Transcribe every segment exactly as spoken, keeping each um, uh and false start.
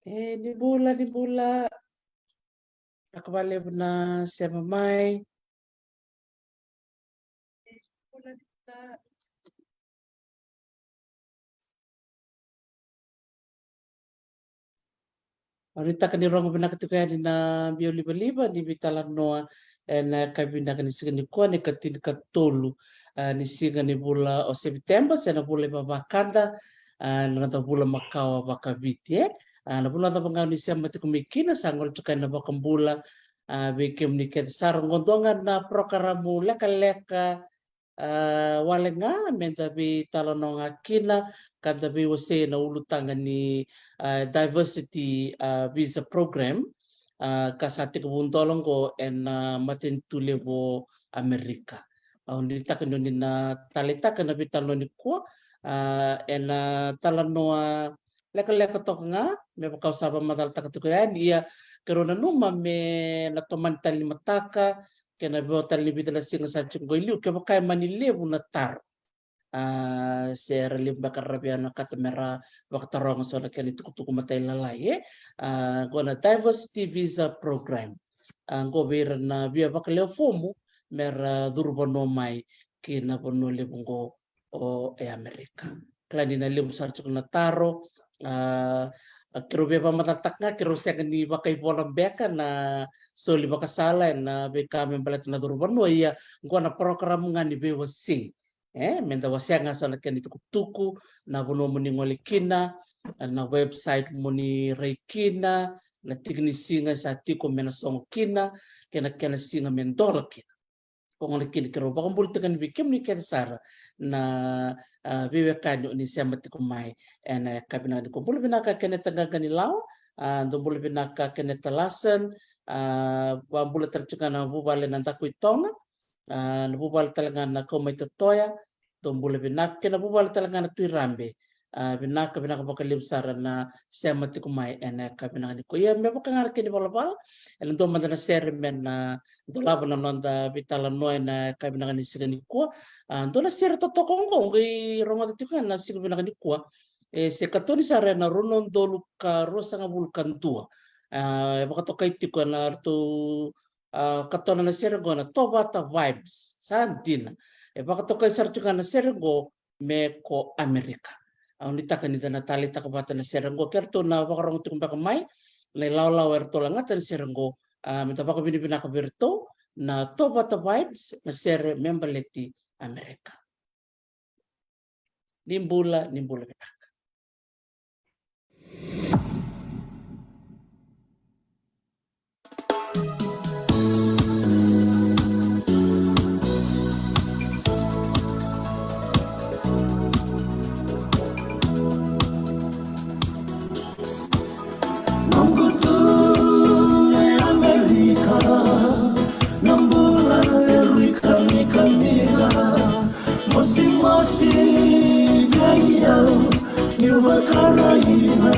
E, ni bula, ni bula. Vinaka vakalevu na sema mai. Au nuitaka ni rogo vinaka tiko yani na biau livaliva ni veitalanoa ena yakavi vinaka ni siga nikua, na ikatinikatolu, ah, ni siga ni vula o Sepiteba, se na vula ivavakada, ah, na noda vula makawa vakaviti, e. Ah, na vanua cava ga o ni sema tiko mai kina, sa gole tiko yani na vakabula, ah, vei kemuni kece sara. Qo dua ga na parokaramu lekaleka, ah, wale ga meda veitalanoa ga kina, ka da veiwasei ena ulutaga ni, ah, diversity, ah, visa program, ah, ka sa tekivu dola oqo ena matanitu levu o Amerika. Au nuitaka ni o ni na taleitaka na veitalanoa nikua, ah, ena talanoa lekaleka toka ga, me vaka au sa vakamacalataka tiko yani, ia keirau nanuma me na tomani tale ni mataka, kei na vo tale ni vica na siga sa tiko qo i liu, kevaka e mani levu na taro, ah, se ra levu beka ra via vinakata me ra vakataroga so na kena itukutuku matailalai, e. Ah, qo na diversity visa program. Ah, qo vei ira na via vakalewe fomu me ra curu vanua mai ki na vanua levu qo o e Amerika. Kila ni na levu sara tiko na taro, ah, keirau via vakamacalataka ga, keirau sega ni vakaivola beka na soli vakasala ena veika me baleta na curu vanua, ia qo na parokaramu ga ni veiwasei. E, meda wasea ga so na kena itukutuku, na vanua mo ni gole kina, na website mo ni rai kina, na tiki ni siga sa tiko me na sogo kina, kei na kena siga me dola kina. Ko gole kina, keirau vakabula tiko yani vei kemuni kece sara na, ah, veiwekani o ni sema tiko mai ena yakavi vinaka nikua. Bula vinaka Keneta Qaganilawa, ah, dou bula vinaka Keneta Larson, ah, vakabula tale tiko ga na vuvale na Dakuitoga, ah, na vuvale tale ga na Kaumaitotoya, dou bula vinaka, kei na vuvale tale ga na Tuirabe. Ah, vinaka, vinaka vakalevu sara na sema tiko mai ena yakavi vinaka nikua. Ia me vaka ga na kena ivalavala, ena dua mada na sere me na dolava na noda veitalanoa ena yakavi vinaka ni siga nikua. Ah, dua na sere totoka oqo, qai rogoca tiko ga na siga vinaka nikua. E se katoni sara ena rua na udolu ka ruasagavulu ka dua. Ah, e vakatokai tiko ena ratou, ah, katona na sere qo na Tovata Vibes. Sa dina. E vakatokai sara tiko ga na sere qo me ko Amerika. Au nuitaka ni da na taleitaka vata na sere qo, ke ratou na vakarogo tiko beka mai na ilawalawa eratou lagata na sere qo, ah, meda vakavinavinaka vei iratou na Tovata Vibes, na sere me baleti Amerika. Ni bula, ni bula vinaka. Noqu tu e Amerika, na bula e rui kamikamica, mosimosi vei au niu vakaraica.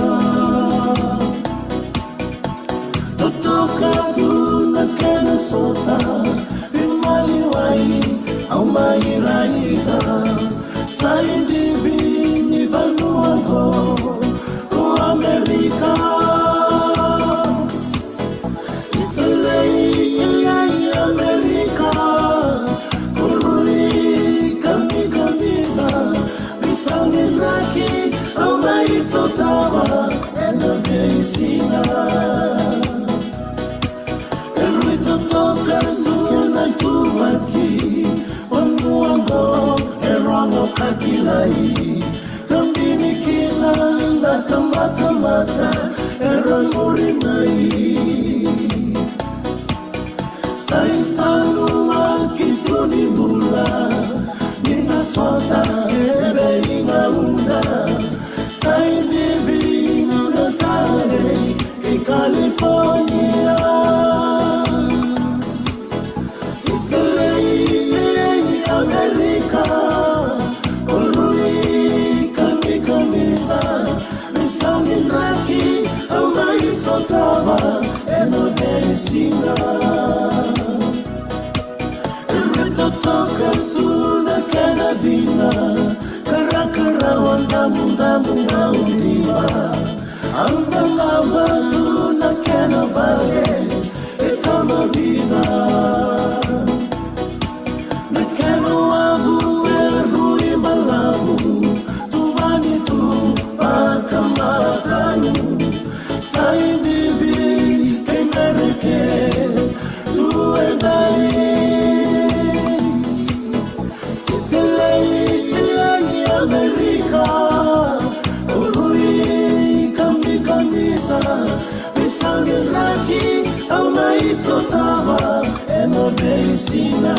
Totoka tu na kena sota, veimaliwai au mai raica. Sa idivi ni vanua qo ko Amerika. Isilei, Isilei Amerika, ko rui kamikamica. Veisau ni draki au mai sotava ena veisiga. E rui totoka tu na ituvaki, vanua qo e rogo ka kilai. Ka bini kina na tabatamata era muri mai. Sa isau na ki tu ni bula, ni na sota e veigauna. Sa idivi na talei ki California. Isilei, Isilei Amerika, ko rui kamikamica. Veisau ni draki au mai sotava ena veisiga. E rui totoka tu na kena cina, karakarawa damudamu gauna. Sotava ena veisiga.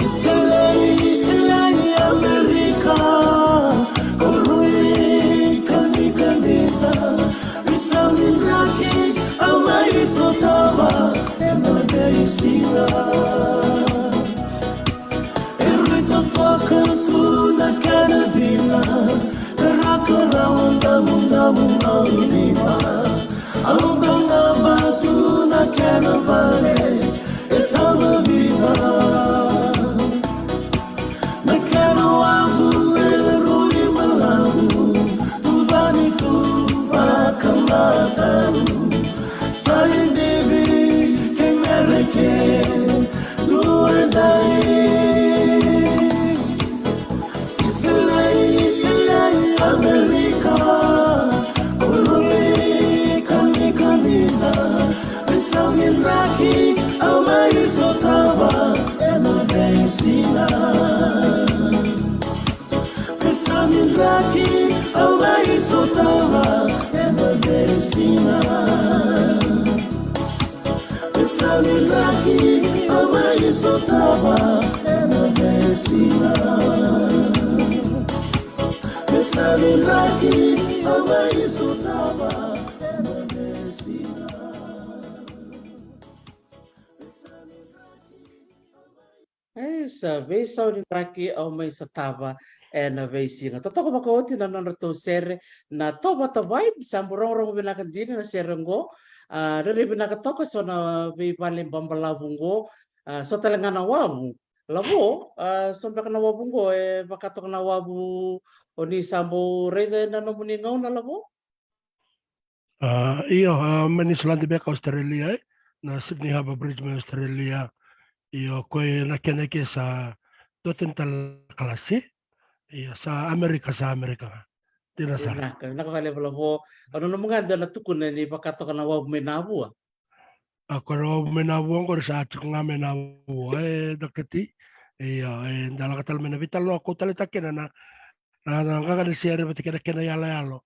Iselai, Iselai, Amerika, ko rui kani kanita, isa ni draki, au mai sotava ena veisiga. E rui totoka tu na kena vina, karakara o damudamu au lima. Au qaqava tu na kena vale e tama viva. Na kena wavu e rui malavu, tuvani tu vakamatau. Sa idivi ke mereke, tu e dai. Iselai, Iselai, Amerika, koloi kani kanita, veisau ni draki, au mai sotava ena veisiga. Veisau ni draki, au mai sotava ena veisiga. Veisau ni draki, au mai sotava ena veisiga. Veisau ni draki, au mai sotava ena veisiga. Isa, veisau ni draki au mai sotava ena veisiga. Totoka vakaoti na nodratou sere na Tovata Vibes, sa bau rogorogo vinaka dina na sere oqo. A, rairai vinaka toka so na veivale babalavu oqo. A, so tale ga na wavu. Lavo, a, so beka na wavu oqo, e vaka toka na wavu o ni sa bau raica ena nomuni gauna, Lavo? A, io, a, mai Niusiladi beka, Australia, e? Na Sydney Harbour Bridge mai Australia. Io, ko e na kena ke sa dua tani tale na kalasi. Io, sa Amerika, sa Amerika ga. Dina sara. Vinaka, vinaka vakalevu, Lavo. Au nanuma ga dua na tukuna ni vaka toka na wavu mai Navua. A, ko na wavu mai Navua oqori sa tiko ga mai Navua, e, Doctor T. Io, e, da lako tale mai na veitalanoa ko taleitaka kina na, na, na qaqa ni sere vata kei na kena iyaloyalo.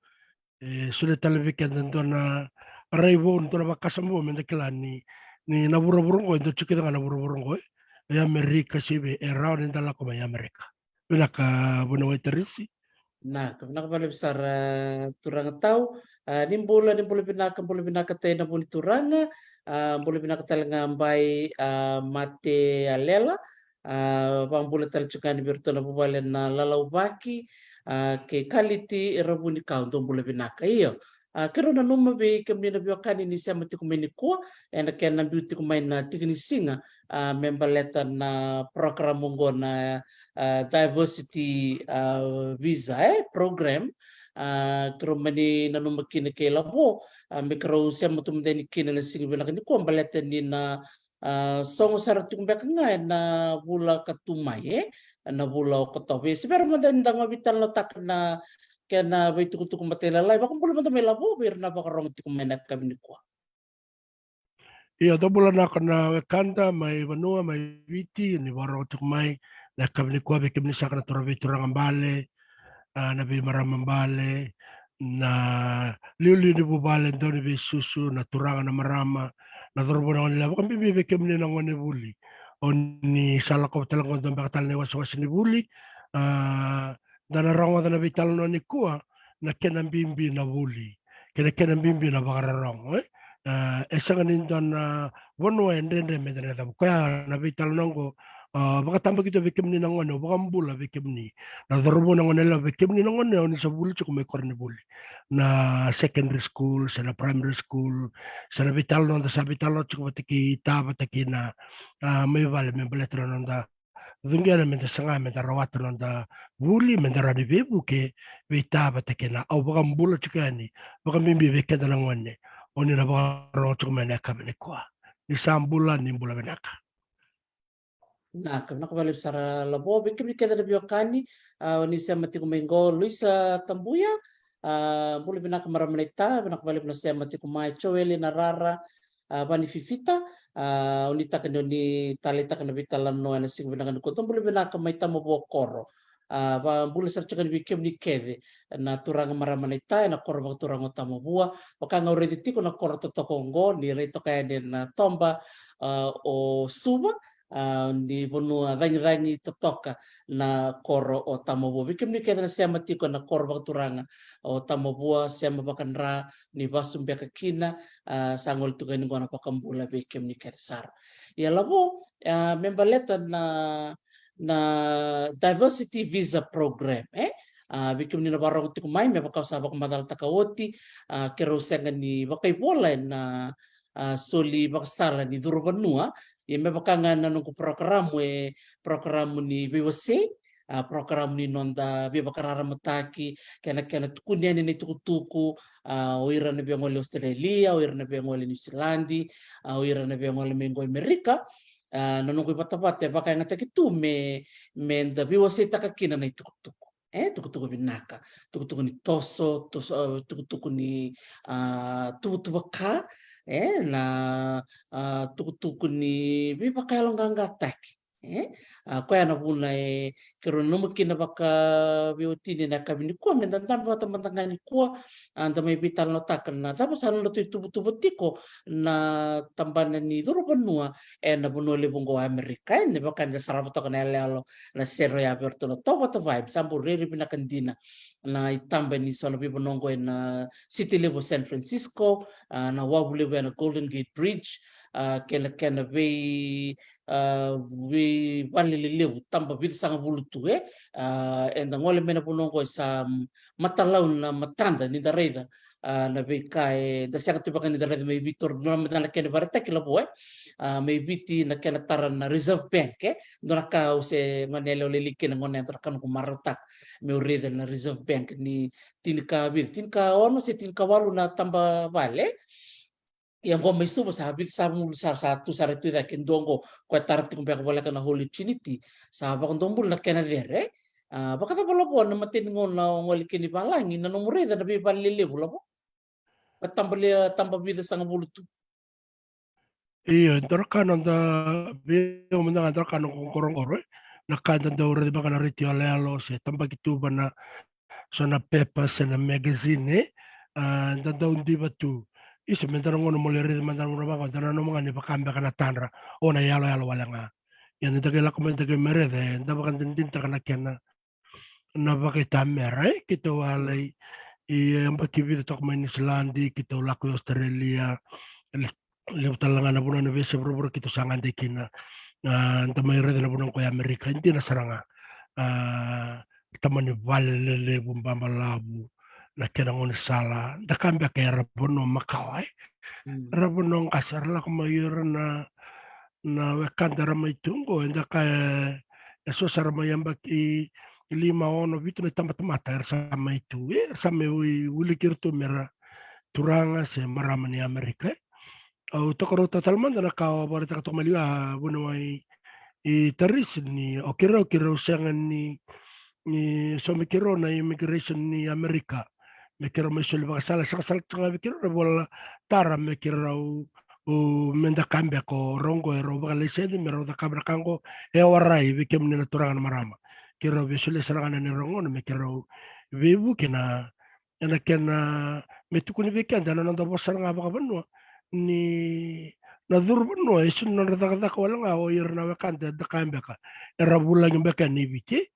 E, solia tale vei keda dua na rai vou, dua na vakasama vou, meda kila ni, ni na vuravura oqo, e dau tiko kece ga na vuravura oqo, e, e Amerika se vei, e rawa ni da lako mai Amerika. Vinaka, Vuniwai Tarisi. Vinaka, vinaka vakalevu sara, turaga tau. A, ni bula, ni bula vinaka, bula vinaka tei na Vunituraga. A, bula vinaka tale ga bai, a, Mate Alela. A, vakabula tale tiko ga yani vei iratou na vuvale na Lalauvaki, a, kei Kaliti Ravunikau, dou bula vinaka. Io. A, keirau nanuma vei kemuni na veiwekani ni sema tiko mai nikua ena kena biu tiko mai na tiki ni siga, a, me baleta na program oqo na, a, diversity, a, visa, e, program. A, keirau mani nanuma kina kei Lavo, a, me keirau sema tu mada yani kina na siga vinaka nikua baleta ni na a, sogo sara tiko beka ga ena vula ka tu mai, e? Ena vula o Okotova. Ia se bera mada ni da qai veitalanoataka na kena veitukutuku matailalai. Vakabula mada mai Lavo vei ira na vakarorogo tiko mai na yakavi nikua. Ia, dou bula vinaka na wekada mai vanua, mai Viti, ni vakarorogo tiko mai na yakavi nikua, vei kemuni saka na turaga veituraga bale, a, na veimarama bale, na liuliu ni vuvale, dau ni veisusu, na turaga, na marama, na cauravou, na goneyalewa, vakabibi vei kemuni na gone vuli. O ni sa lakova tale qo dua beka tale na iwasewase ni vuli, a, da na rogoca na veitalanoa nikua, na kena bibi na vuli, kei na kena bibi na vakarorogo, e? A, e sega ni dua na vanua e dredre meda na yacova. Koya na veitalanoa oqo, a, vakatabakidua vei kemuni na gone, au vakabula vei kemuni na cauravou, na goneyalewa, vei kemuni na gone o ni sa vuli tiko mai koronivuli, na secondary school se na primary school, se na veitalanoa da sa veitalanoa tiko vata kei Ta, vata kei Na, a, mai vale me baleta na noda cuqena me da saga me da rawata na noda vuli, me da rawa ni veivuke, veitavata kei na au vakabula tiko yani, vakabibi vei keda na gone, o ni na vakarogo tiko mai na yakavi nikua. Ni sa bula, ni bula vinaka. Vinaka, vinaka vakalevu sara Lavo. Vei kemuni kece na veiwekani, a, o ni sema tiko mai qo, Luisa Tabuya, a, bula vinaka marama naita, vinaka vakalevu na sema tiko mai, Joeli Narara, a, Vani Fifita, a, o ni taka ni o ni taleitaka na veitalanoa ena siga vinaka nikua. Dou bula vinaka mai Tamavua koro. A, vakabula sara tiko yani vei kemuni kece na turaga marama naita ena koro vakaturaga o Tamavua. Vaka ga au raica tiko na koro totoka oqo, ni rai toka yani ena toba, a, o Suva, a, ni vanua cagicagi totoka na koro o Tamavua. Vei kemuni kece na sema tiko ena koro vakaturaga o Tamavua, sema vakadra, ni vasu beka kina, a, sa gole tiko yani qo na vakabula vei kemuni kece sara. Ia Lavo, a, me baleta na na diversity visa program, e? A, vei kemuni na vakarogo tiko mai, me vaka au sa vakamacalataka oti, a, keirau sega ni vakaivola ena, a, soli vakasala ni curu vanua, ia me vaka ga na noqu parokaramu, e parokaramu ni veiwasei, a, parokaramu ni noda veivakararamataki, kena, kena tukuni yani na itukutuku, a, o ira na via gole Australia, o ira na via gole Niusiladi, a, o ira na via gole mai qo Amerika, a, na noqu ivatavata e vakayagataki tu me, me da veiwaseitaka kina na itukutuku. E, tukutuku vinaka, tukutuku ni toso, toso, a, tukutuku ni, a, tuvatuva ka, e, na, a, tukutuku ni veivakayaloqaqataki. E, a, koya na vuna e keirau nanuma kina vakaveiwatini ena yakavi nikua me da dabe vata mada ga nikua, a, da mai veitalanoataka na cava sa nodratou ituvatuva tiko na tabana ni curu vanua ena vanua levu oqo o Amerika, e, ni vaka eda sarava toka na yaloyalo na sere oya vei iratou na Tauvata Vibes. Sa bau rairai vinaka dina na itaba ni so na veivanua oqo ena city levu o San Francisco, a, na wavu levu ena Golden Gate Bridge, a, kena, kena vei, a, veivale lelevu, taba vica sagavulu tu, e, a, eda gole mai na vanua oqo e sa matalau na matada ni da raica, a, na veika eda sega tu vaka ni da raica mai Viti, o na mada na kena vakaraitaki Lavo, e, a, mai Viti na kena tara na Reserve Bank, e, dua na ka au se gone yalewa lailai kina gone, dua na ka noqu marautaka meu raica na Reserve Bank ni tinikavica, tinikaono se tinikawalu na taba vale, e. Ia qo mai Suva sa vica sagavulu sara, sa tu sara tu i cake, dua qo koya tara tiko beka voleka na Holy Trinity, sa vakadua bula na kena cere, e. A, vakacava Lavo na mateni gauna o gole kina i valagi, na nomu raica na veivale lelevu Lavo? Ka taba le, taba vica sagavulu tu. Io, dua na ka noda vei au mada ga, dua na ka noqu qoroqoro, e. Na ka eda dau raica beka na retio yaloyalo se tabaki tu va na so na pepa se na magazine, e, a, da dau diva tu. Isa, me da na gauna mo lai raica mada na vanua vaka, da nanuma ga ni vaka beka na tadra, o na yaloyalo wale ga. Ia ni da qai lako mai da qai mai raica, e, da vakadinadinataka na kena, na vakaitamera, e, keitou a lai, e, yabaki vica toka mai Niusiladi, keitou lako i Australia, le-, levu tale ga na vanua na veiyasa vuravura keitou sa gade kina. A, da mai raica na vanua ko i Amerika, e dina sara ga. A, tamani vale lelevu, babalavu, na kena gaunisala, da ka beka era vanua makawa, e. Mm. Era vanua qase, era lako mai ira na, na wekada era mai tu qo, eda kaya e so sara mai yabaki lima, ono, vitu na itabatamata era sa mai tu, e, era sa mai wi-, wiliki ira tu mera turaga se marama ni Amerika, e. Au toka rauta tale mada na ka au vakaraitaka toka mai liu, a, vuniwai, i Tarisi, ni o keirau, keirau sega ni, ni so me keirau na immigration ni Amerika me keirau mai soli vakasala, sega sala tu ga vei keirau na vola tara me keirau, o, me da ka beka o rau qo e rau vakalaiseni me rau cakava na ka qo, e warai vei kemuni na turaga na marama. Keirau veisolia sara ga na neirau gauna me keirau veivuke na, ena kena me tukuni vei keda na noda vosa sara ga vakavanua ni na curu vanua e sega ni nodra cakacaka wale ga o ira na wekada eda kaya beka era vulagi beka yani i Viti.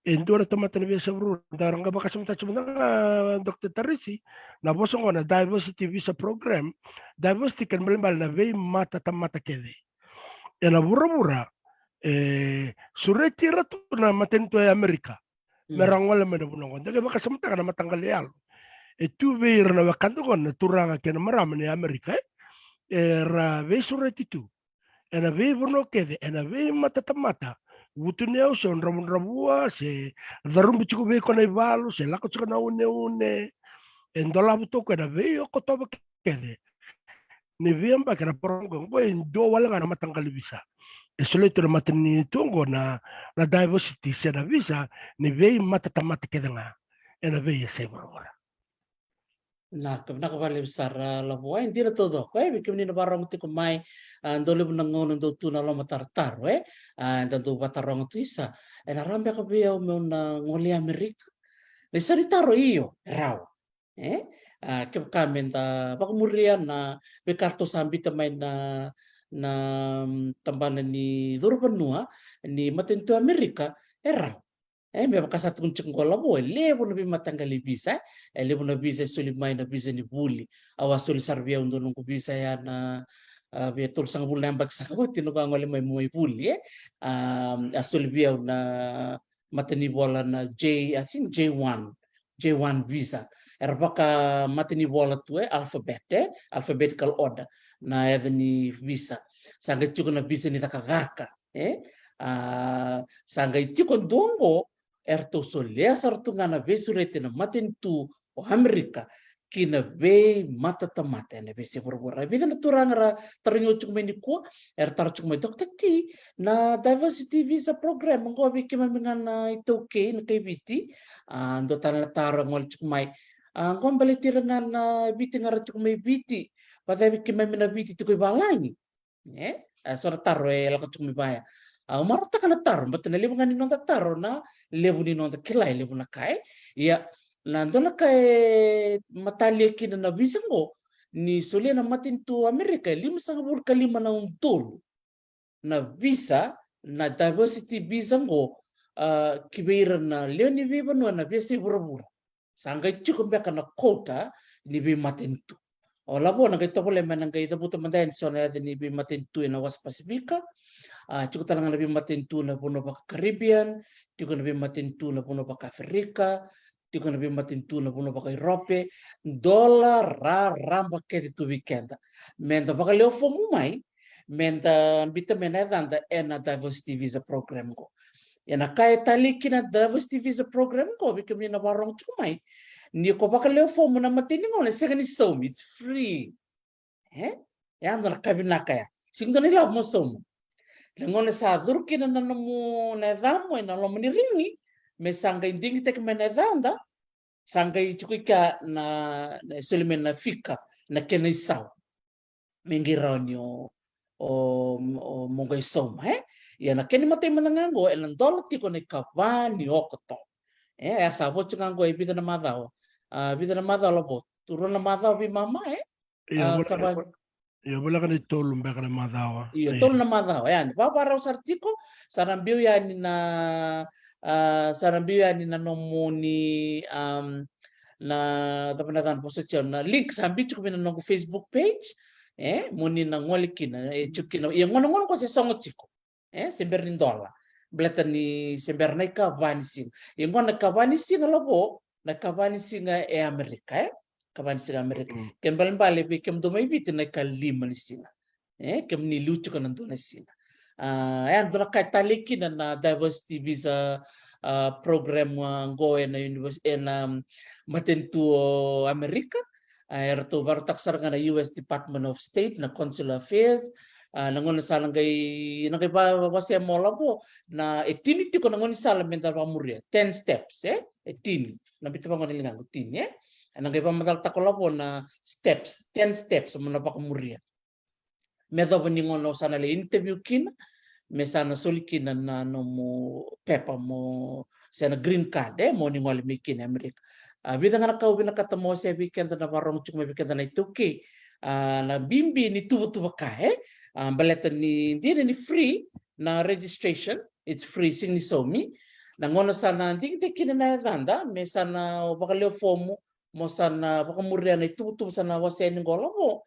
E dua na tamata ni veiyasai vuravura, da ra qai vakasamataka tiko mada ga, Doctor Tarisi, na vosa oqo na diversity visa program. Diversity kena ibalebale na veimatatamata kece ena vuravura, e sureti ira tu na matanitu e Amerika me ra gole mai na vanua oqo. Da qai vakasamataka na mataqali yalo e tu vei ira na wekada oqo na turaga kei na marama ni Amerika, e, era veisureti tu ena veivanua kece, ena veimatatamata, vutuniyau se o dravudravua se carubi tiko vei iko na ivalu se lako tiko na uneune, e dolavi toka ena veiyokotova kece. Ni veiyabaki na parogaramu oqo e dua wale ga na mataqali visa e solia tu na matanitu oqo na, na diversity se na visa ni veimatatamata kece ga ena veiyasai vuravura. Na ka vinaka vakalevu sara Lavo, e dina taucoko e vei kemuni na vakarorogo tiko mai. A, dau levu na gauna dau tu na lomatarotaro e, a, eda dau vataroga tu isa, ena rawa beka vei au meu na gole i Amerika? Na isau ni taro io, e rawa. E, a, kevaka meda vakamuria na veika ratou sa bita mai na, na, mm, tabana ni curu vanua ni matanitu Amerika, e rawa. E, me vaka sa tukuni tiko qo Lavo, e levu na veimataqali visa, e, e levu na visa e soli mai, na visa ni vuli. Au a soli sara vei au dua noqu visa ya na, a, via tolusagavulu na yabaki sa oti noqu a gole mai meu mai vuli, e. A, a soli vei au na matanivola na J, I think J one, J one visa. Era vakamatanivola tu e alphabet, e, alphabetical order na yaca ni visa. Sa qai tiko na visa ni cakacaka, e. A, sa qai tiko dua oqo, eratou solia sara tu ga na veisureti na matanitu o Amerika ki na veimatatamata ena veiyasai vuravura. E vica na turaga ra tarogi au tiko mai nikua, era taro tiko mai, Doctor T, na diversity visa program oqo vei keimami ga na iTaukei, na kai Viti? A, dua tale na taro e gole tiko mai, a, oqo baleti ira ga na Viti ga ra tiko mai Viti, vacava vei keimami na Viti tiko i valagi? E, a, so na taro e lako tiko mai vaya. A, au marautaka na taro, baleta na levu ga ni noda taro na levu ni noda kila e levu na ka, e. Ia, na dua na ka e matalia kina na visa oqo, ni solia na matanitu Amerika e limasagavulu ka lima na udolu na visa, na diversity visa oqo, a, ki vei ira na lewe ni veivanua na veiyasai vuravura. Sa qai tiko beka na quota ni veimatanitu. O Lavo, na qai tovolea me na qai cavuta mada yani so na yaca ni veimatanitu ena wasa Pasifika. A, tiko tale ga na veimatanitu na vanua vaka Caribbean, tiko na veimatanitu na vanua vaka Aferika, tiko na veimatanitu na vanua vaka Irope. Dola raraba kece tu vei keda. Meda vakalewe fomu mai, meda bita mai na yacada ena diversity visa program qo. Ia na ka e talei kina na diversity visa program qo, vei kemuni na vakarorogo tiko mai, ni ko vakalewe fomu na imatai ni gauna, e sega ni saumi, it's free. E? E a dua na ka vinaka ya. Sega ni dua na ilavo mo sauma. Na gauna sa curu kina na nomu, na yacamu ena loma ni rini, me sa qai digitaki mai na yacada, sa qai tiko i kea na, na soli mai na fika, na kena isau. Me qai rawa ni o, o, o mo qai sauma, e? Ia na kena imatai mada ga qo, ena dola tiko na ikava ni Okotova. E, e a sa vo tiko ga qo e vica na macawa. A, vica na macawa Lavo, tu rua na macawa veimama, e? Io, a, vola, kava. Io, io, voleka ni tolu beka na macawa. Io, e, tolu na macawa, e, yani. Vavarau sara tiko, sa na biu yani na, a, sa na biu yani na nomuni, am, na, cava na cana, vosa tiko, na link sa biu tiko vei na noqu Facebook page, e, mo ni na gole kina, e, tiko kina, ia gona, gona qo se sogo tiko. E, se bera ni dola. Baleta ni se bera na ikava ni siga. Ia qo na ikava ni siga Lavo, na ikava ni siga e Amerika, e? Ikava ni siga Amerika. Mm. Kena ibalebale vei kemudou mai Viti na ikalima ni siga. E, kemuni liu tiko na dua na siga. A, e a dua na ka e talei kina na diversity visa, a, program, a, qo ena univers-, ena, um, matanitu o Amerika. A, eratou vakarautaka sara ga na U S Department of State, na Consular Affairs. A, na gauna sa na qai, na qai va-, va-, wasea mo Lavo, na e tini tiko na gaunisala meda vakamuria. Ten steps, e? E tini. Na biuta vaqo na ligaqu, tini, e? E na qai vakamacalataka o Lavo na steps, ten steps mo na vakamuria. Me yacova ni gauna o sa na lai interview kina, me sa na soli kina na nomu pepa mo, se na green card, e, mo ni gole mai kina e Amerika. A, vica ga na ka au vinakata mo wasea vei keda na vakarorogo tiko mai vei keda na iTaukei. A, na bibi ni tuvatuva ka, e? A, baleta ni dina ni free na registration, it's free, sega ni saumi. Na gauna sa na digitaki kina na yacada, me sa na vakalewe fomu, mo sa na vakamuria na ituvatuva sa na wasea yani qo Lavo,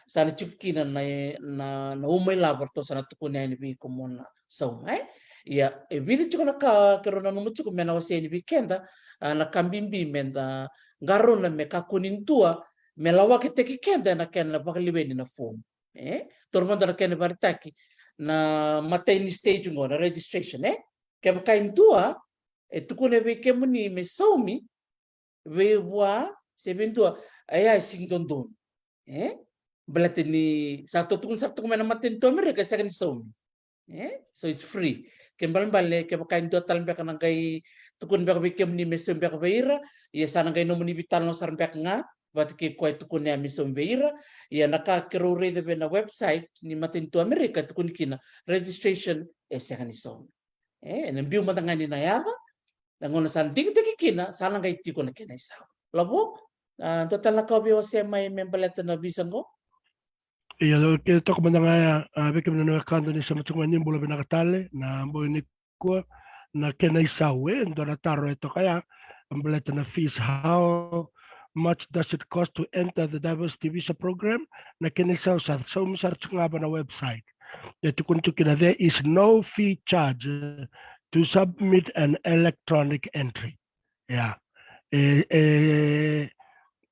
sa na tiko kina na, na, na uma ilavo ratou sa na tukuna yani vei iko mo na sauma, e? Ia, e vica tiko na ka keirau nanuma tiko me na wasea yani vei keda, a, na ka bibi meda qarauna me kakua ni dua me lawakitaki keda ena kena vakaleweni na fomu. E? Taura mada na kena ivakaraitaki, na matai ni stage qo na registration, e? Kevaka e dua e tukuna vei kemuni me saumi vei vua se vei dua, ia e sega ni dodonu, e? Baleta ni sa tou tukuna sara tu mai na matanitu Amerika e sega ni saumi, e? So it's free. Ke balebale kevaka e dua tale beka na qai tukuna beka vei kemuni me saumi beka vei ira, ia sa na qai nomuni veitalanoa sara beka ga vata kei koya e tukuna ya me saumi vei ira. Ia na ka keirau raica vei na website ni matanitu Amerika e tukuni kina registration e sega ni saumi, e? Ena biu mada ga ni na yaco, na gauna sa digitaki kina sa na qai tiko na kena isau. Lavo, a, dua tale na ka o via wasea mai me baleta na visa qo? Ia, ke toka mada ga ya, a, vei kemuni na wekada ni sema tiko mai, ni bula vinaka tale, na bogi nikua, na kena isau, e dua na taro e toka ya, baleta na fees, how much does it cost to enter the diversity visa program? Na kena isau sa saumi sara tiko ga va na website. E tukuni tu kina, there is no fee charge to submit an electronic entry. Ia, e, e,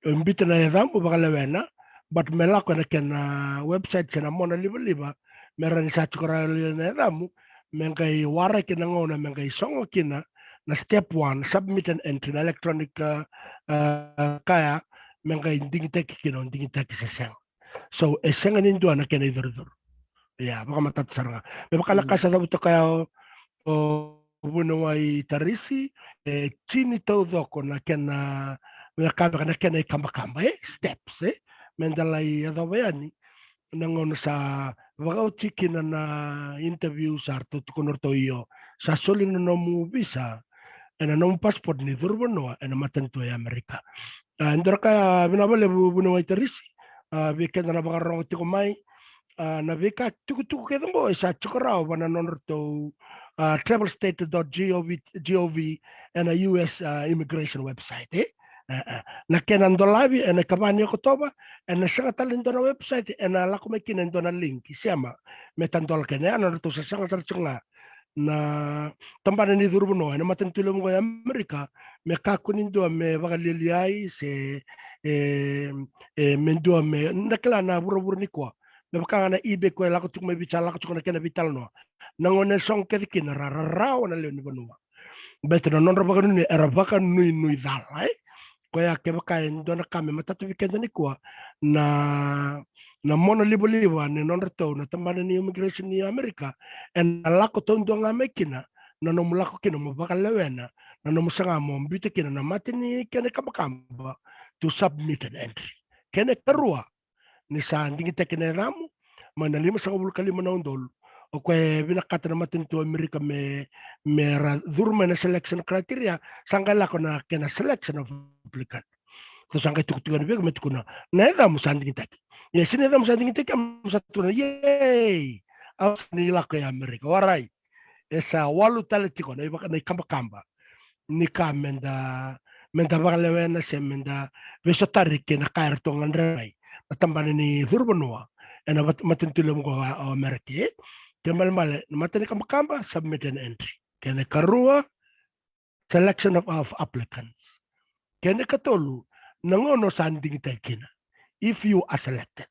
e biuta na yacamu vakalewena, but me lako ena kena website se na mona livaliva, me rawa ni sa tiko rawa na yacamu, me qai waraki na gauna me qai sogo kina na step one, submit an entry, na electronic, a, a, ka ya, me qai digitaki kina o digitaki se sega. So e sega ni dua na kena icoracoa. Ia, vakamatata sara ga. Me vaka na ka sa cavuta ka ya o, o vuniwai Tarisi, e tini taucoko na kena, na ka beka na kena ikabakaba, e, steps, e, me da lai yacova yani. Na gauna sa vakaoti kina na interview sa ratou tukuna ratou, io, sa soli na nomu visa ena nomu passport ni curu vanua ena matanitu e Amerika. A, e dua na ka vinaka vakalevu vuniwai Tarisi, a, vei keda na vakarorogo tiko mai, a, na veika tukutuku kece qo e sa tiko rawa va na nodratou, a, travel status dot gov, gov ena U S, a, immigration website, e? A, a. Na kena dolavi ena ikava ni Okotova, ena sega tale ni dua na website ena lako mai kina e dua na link, sema, me ta dola kina, ya na nodratou sasaga sara tiko ga na tabana ni curu vanua ena matanitu levu qo e Amerika, me kakua ni dua me vakalialiai se, e, e, me dua me, na kila na vuravura nikua. Me vaka ga na eBay koya e lako tiko mai Viti, sa lako tiko na kena veitalanoa. Na gauna e sogo kece kina ra rarawa na lewe ni vanua. Baleta na nodra vakanuinui, era vakanuinui cala, e? Koya kevaka e dua na ka me matata vei keda nikua, na, na mona livaliva ni nodratou na tabana ni immigration ni Amerika, ena lako taudua ga mai kina na nomu lako kina mo vakalewena na nomu saga mo biuta kina na mata ni kena ikabakaba, to submit an entry. Kena ikarua, ni sa digitaki na yacamu mai na limasagavulu ka lima na udolu, o koya e vinakata na matanitu Amerika me, me ra curu mai na selection criteria, sa qai lako na kena selection of applicant. Tou sa qai tukutuku yani vei iko me tukuna na yacamu sa digitaki. Ia se na yacamu sa digitaki, a, mo sa tukuna, yay, au sa ni lako i Amerika. Warai. E sa walu tale tiko na ivaka, na ikabakaba ni ka me da, me da vakalewena se me da veisotari kei na ka eratou gadreva mai na tabana ni curu vanua ena vat-, matanitu levu qo o Amerika, e? Kena ibalebale, na mata ni kabakaba, submit an entry. Kena ikarua, selection of, of applicants. Kena ikatolu, na gauna o sa digitaki kina, if you are selected.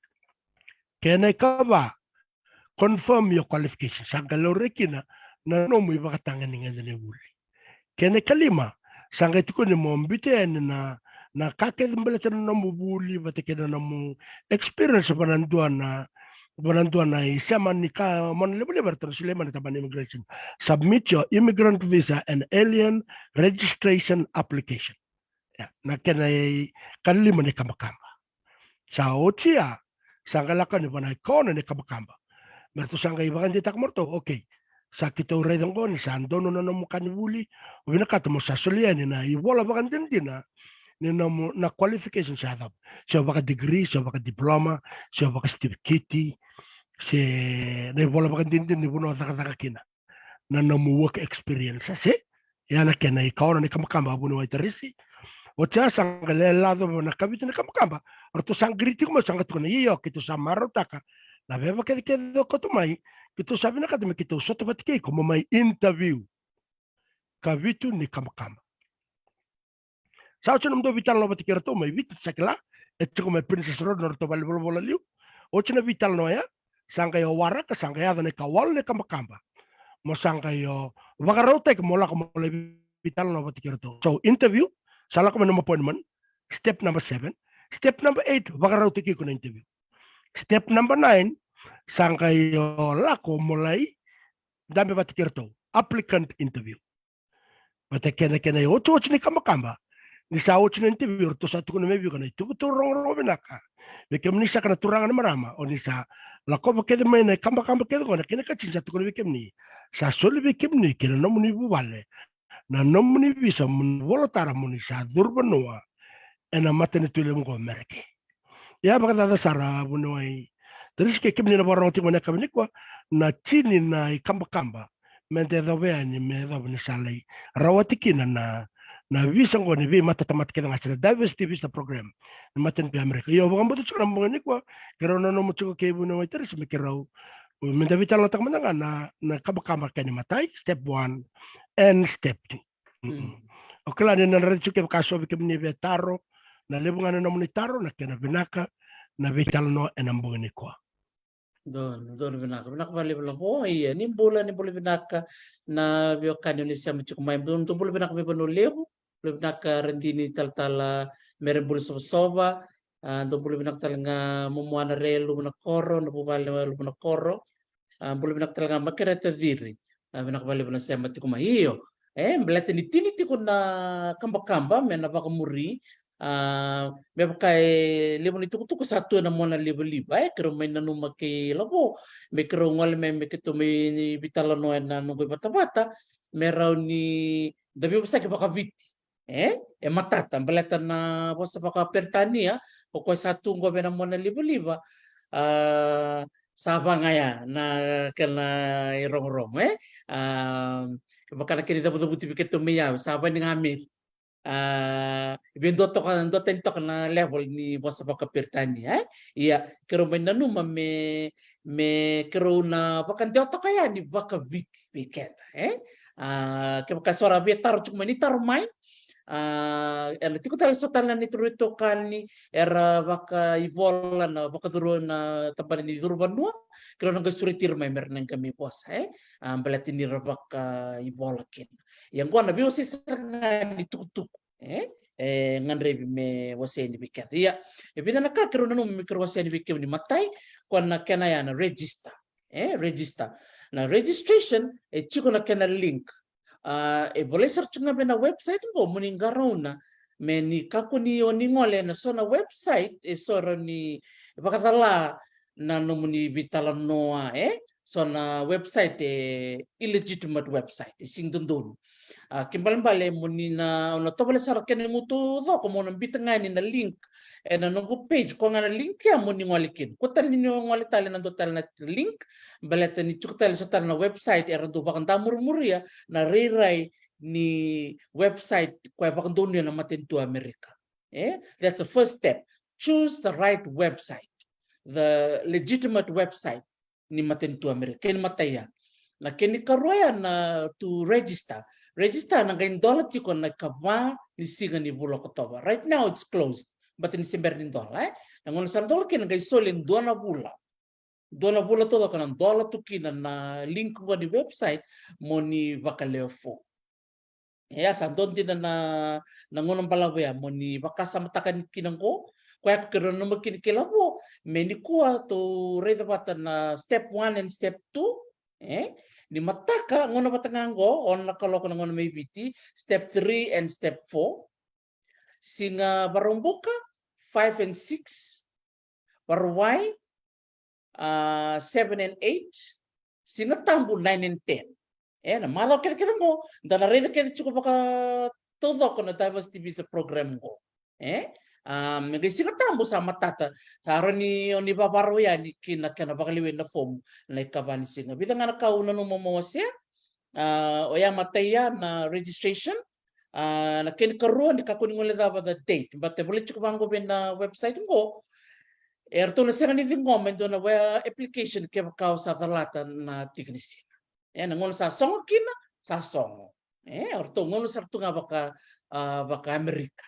Kena ikava, confirm your qualification. Sa qai laurai kina na nomu ivakatagedegede ni vuli. Kena ikalima, sa qai tukuni mo biuta yani na, na ka kece baleta na nomu vuli vata kei na nomu experience va na dua na, va na dua na isema ni ka mona livaliva eratou na solia mai na tabana ni immigration. Submit your immigrant visa and alien registration application. Ia, na kena ikalima ni kabakaba. Sa oti ya, sa qai lako yani va na ikaono ni kabakaba. Me ratou sa qai vakadeitaka mai o ratou, okay. Sa keitou raica qo ni sa donu na nomu ka ni vuli, o vinakata mo sa solia yani na ivola vakadinadina ni nomu, na qualification sa yacova. Se o vaka degree, se o vaka diploma, se o vaka certificate, se na ivola vakadinadina ni vanua o cakacaka kina. Na nomu work experience, se? Ia na kena ikaono ni kabakaba, vuniwai Tarisi. Oti ya sa qai lai lako va na ikavitu ni kabakaba. Ratou sa qiri tiko mai, sa qai tukuna, io, keitou sa marautaka na veivakacakacaka o kauta mai, keitou sa vinakata me keitou sota vata kei iko mo mai interview. Ikavitu ni kabakaba. Sa oti na nomudou veitalanoa vata kei ratou mai Viti, sa kila, e tiko mai Princes Road na nodratou valenivolavola liu. Oti na veitalanoa ya, sa qai o waraka, sa qai yaco na ikawalu na ikabakaba. Mo sa qai o vakarautaki mo lako mo lai veitalanoa vata kei iratou. So interview, sa lako mai na nomu appointment, step number seven. Step number eight, vakarautaki iko na interview. Step number nine, sa qai o lako mo lai dabe vata kei iratou, applicant interview. Vata kei na kena iotioti ni kabakaba, ni sa oti na interview, ratou sa tukuna mai vei iko na ituvatuva rogorogo vinaka vei kemuni saka na turaga na marama, o ni sa lakova kece mai na ikabakaba kece qo, na kena ikatini sa tukuna vei kemuni, sa soli vei kemuni kei na nomuni vuvale na nomuni visa mo ni vola tara mo ni sa curu vanua ena matanitu levu qo Merika. Ia vakacaca sara vuniwai Tarisi kei kemuni na vakarorogo tiko mai na yakavi nikua, na tini na ikabakaba me da yacova yani, me yacova ni sa lai rawati kina na, na visa qo ni veimatatamata kece ga, se na diversity visa program ni matanitu ya Amerika. Io, vakabauta tiko na bogi nikua, keirau nanuma tiko kei vuniwai Tarisi me keirau, me da veitalanoataka mada ga na, na kabakaba kena imatai, step one and step two. Mm. O kila ni na raici tiko kevaka so vei kemuni via taro, na levu ga na nomuni taro, na kena vinaka na veitalanoa ena bogi nikua. Donu, donu vinaka. Vinaka vakalevu Lavo. Ia, ni bula, ni bula vinaka na veiwekani o ni sema tiko mai. Donu, donu bula vinaka mai Vanua Levu. Bula vinaka Radini talatala Mere Bula Sovasova. A, dou bula vinaka tale ga Momoana Re Luvunakoro, na vuvale Luvunakoro. A, bula vinaka tale ga Makereta Ciri. A, vinaka vakalevu na sema tiko mai. Io. E, baleta ni tini tiko na kabakaba me na vakamuri. A, me vaka e levu ni tukutuku sa tu ena mona livaliva. E, keirau mai nanuma kei Lavo me keirau gole mai me keitou mai veitalanoa ena noqu ivatavata, me rawa ni da veivosaki vakaviti. E, e matata, baleta na vosa vakaperitania o koya sa tu qo vei na mona livaliva, a, sa vagaya na kena irogorogo, e. A, vaka na kena icavucavuti vei keitou mai Yawe, sa vani ga meri. A, vei dua toka, dua tani toka na level ni vosa vakaperitania, e. Ia, keirau mai nanuma me, me keirau na vakadewataka yani vakaviti vei keda, e. A, kevaka so ra via taro tiko mai, ni taro mai. A, ena tiko tale so tale na neitou itokani era vakaivola na vakacuru na tabana ni curuvanua, keirau na qai sureti ira mai me ra na qai mai vosa, e. A, baleta ni ra vakaivola kina. Ia qo na veiwasei sara ga ni tukutuku, e, e gadrevi me wasea yani vei keda. Ia, e vica na ka keirau nanuma me keirau wasea yani vei kemuni. Matai, koya na kena ya na register. E, register. Na registration, e tiko na kena link. A, e volai sara tiko ga vei na website qo, mo ni qarauna, me ni kakua ni o ni gole ena so na website e so rawa ni vakacala na nomuni veitalanoa, e. So na website e illegitimate website, e sega ni dodonu. A, kena ibalebale mo ni na, o na tovolea sara kena igu taucoko mo na biuta ga yani na link ena noqu page, koya ga na link ya mo ni gole kina. Kua tale ni o gole tale ena dua tale na link, baleta ni tiko tale so tale na website era dau vakadamurimuria na rairai ni website koya e vakadonuya na matanitu Amerika. E, that's the first step. Choose the right website, the legitimate website ni matanitu Amerika. Kena imatai ya. Na kena ikarua ya na to register. Register na qai dola tiko na ikava ni siga ni vula Okotova. Right now it's closed. But ni se bera ni dola, e. Na gauna sa dola kina qai soli e dua na vula. Dua na vula taucoko na dola tu kina na link qo ni website mo ni vakalewe fom. Ia, sa dua dina na, na gauna balavu ya mo ni vakasamataka yani kina qo. Koya ko keirau nanuma kina kei Lavo me nikua tou raica vata na step one and step two. E, ni mataka, gauna vata ga qo, ono na kaloko na gauna mai Viti, step three and step four. Siga Vakaraubuka, five and six. Vakarauwai, a, seven and eight. Siga Tabu, nine and ten. E, na macawa kecekece qo da na raica kece tiko vakataucoko na diversity visa program qo. E, a, me qai Siga Tabu sa matata, sa rawa ni o ni vavarau yani ki na kena vakalewai na fomu na ikava ni siga. Vica ga na ka au nanuma mo wasea. A, oya matai ya na registration. A, na kena ikarua ni kakua ni guilecava the date, but e volai tiko vaqo vei na website qo. E ratou na sega ni ciqoma e dua na application kevaka o sa calata na tiki ni siga. E, na gauna sa sogo kina, sa sogo. E, o ratou gauna sara tu ga vaka, a, vaka Amerika.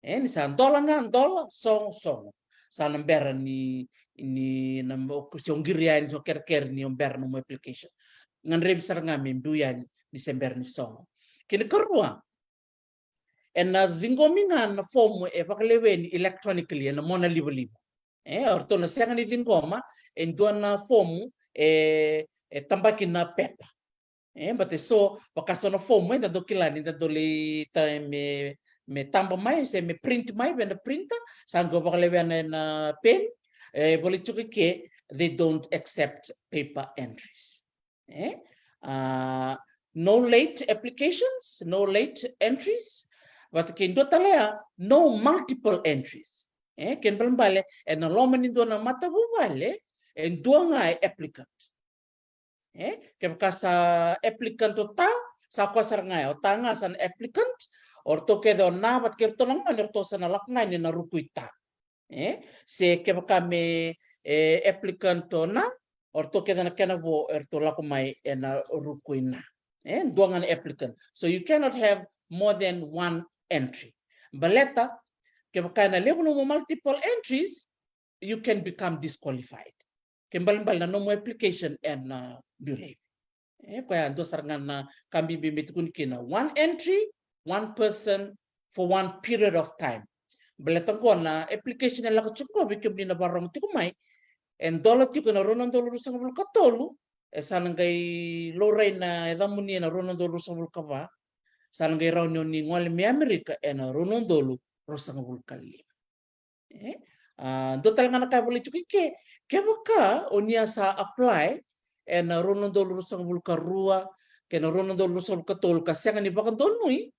E, ni sa dola ga, dola, sogo, sogo. Sa na bera ni, ni na mo, se o qiri yani, se o kerekere ni o bera nomu application. Gadrevi sara ga me biu yani ni se bera ni sogo. Kena karua, ena ciqomi ga na fomu e vakaleweni electronically ena mona livaliva. E, o ratou na sega ni ciqoma e dua na fomu e, e tabaki na pepa. E, but e so, vaka so na fomu e da dau kila ni da dau lai ta, me, me taba mai, se me print mai vei na printer, sa qo vakalewena ena pen, e, volai tiko ke, they don't accept paper entries. E? Ah, no late applications, no late entries. Vata kei dua tale ya, no multiple entries. E, kena balebale, ena loma ni dua na matavuvale, e dua ga e applicant. E, kevaka sa applicant o ta, sa koya sara ga ya, o ta ga sa na applicant, o ratou kece o na, vata kei ratou na gone, o ratou sa na lako ga yani ena ruku i ta. E, se kevaka me, e, applicant o na, o ratou kece na kena vo, e ratou lako mai ena ruku i na. E, dua ga na applicant. So you cannot have more than one entry. Baleta, kevaka ena levu nomu multiple entries, you can become disqualified. Kena balebale na nomu application ena biu laivi. E, koya dua sara ga na ka bibi me tukuni kina. One entry, one person for one period of time. Baleta qo na application e lako tiko qo vei kemuni na vakarorogo tiko mai. E dola tiko ena rua na udolu ruasagavulu ka tolu, e sa na qai laurai na yacamuni ena rua na udolu ruasagavulu ka va. Sa na qai rawa ni o ni gole mai Amerika ena rua na udolu ruasagavulu ka lima. E? A, dua tale ga na ka e volai tiko i ke, kevaka o ni a sa apply ena rua na udolu ruasagavulu ka rua kei na rua na udolu ruasagavulu ka tolu ka sega ni vakadonui,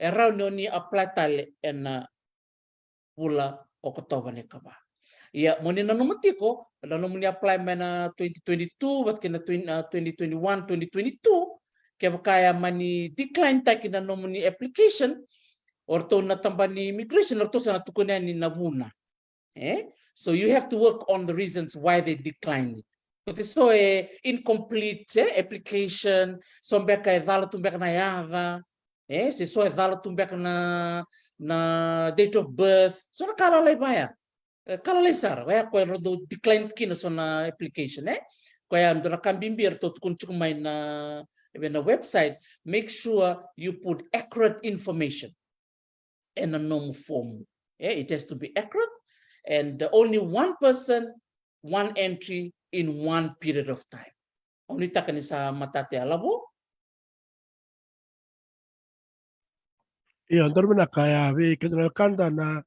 e rawa ni o ni apply tale ena vula o Okotova ni ka va. Ia, mo ni nanuma tiko, na nomuni apply mai na twenty twenty-two vata kei na twenty, ah, twenty twenty-one, twenty twenty-two, kevaka ya mani decline taki na nomuni application, o ratou na tabana ni immigration, o ratou sa na tukuna yani na vuna. E? So you have to work on the reasons why they declined it. Ko te so e incomplete, e, application, so beka e cala tu beka na yaca, e, se so e cala tu beka na, na date of birth, so na ka lalai vaya. E, ka lalai sara, vaya ko e ratou decline kina so na application, e. Koya dua na ka bibi eratou tukuna tiko mai na, e, na website, make sure you put accurate information ena nomu fomu. E, it has to be accurate and only one person, one entry in one period of time. O ni taka ni sa matata ya, Lavo? Io, dua na vinaka ya vei keda na wekada na,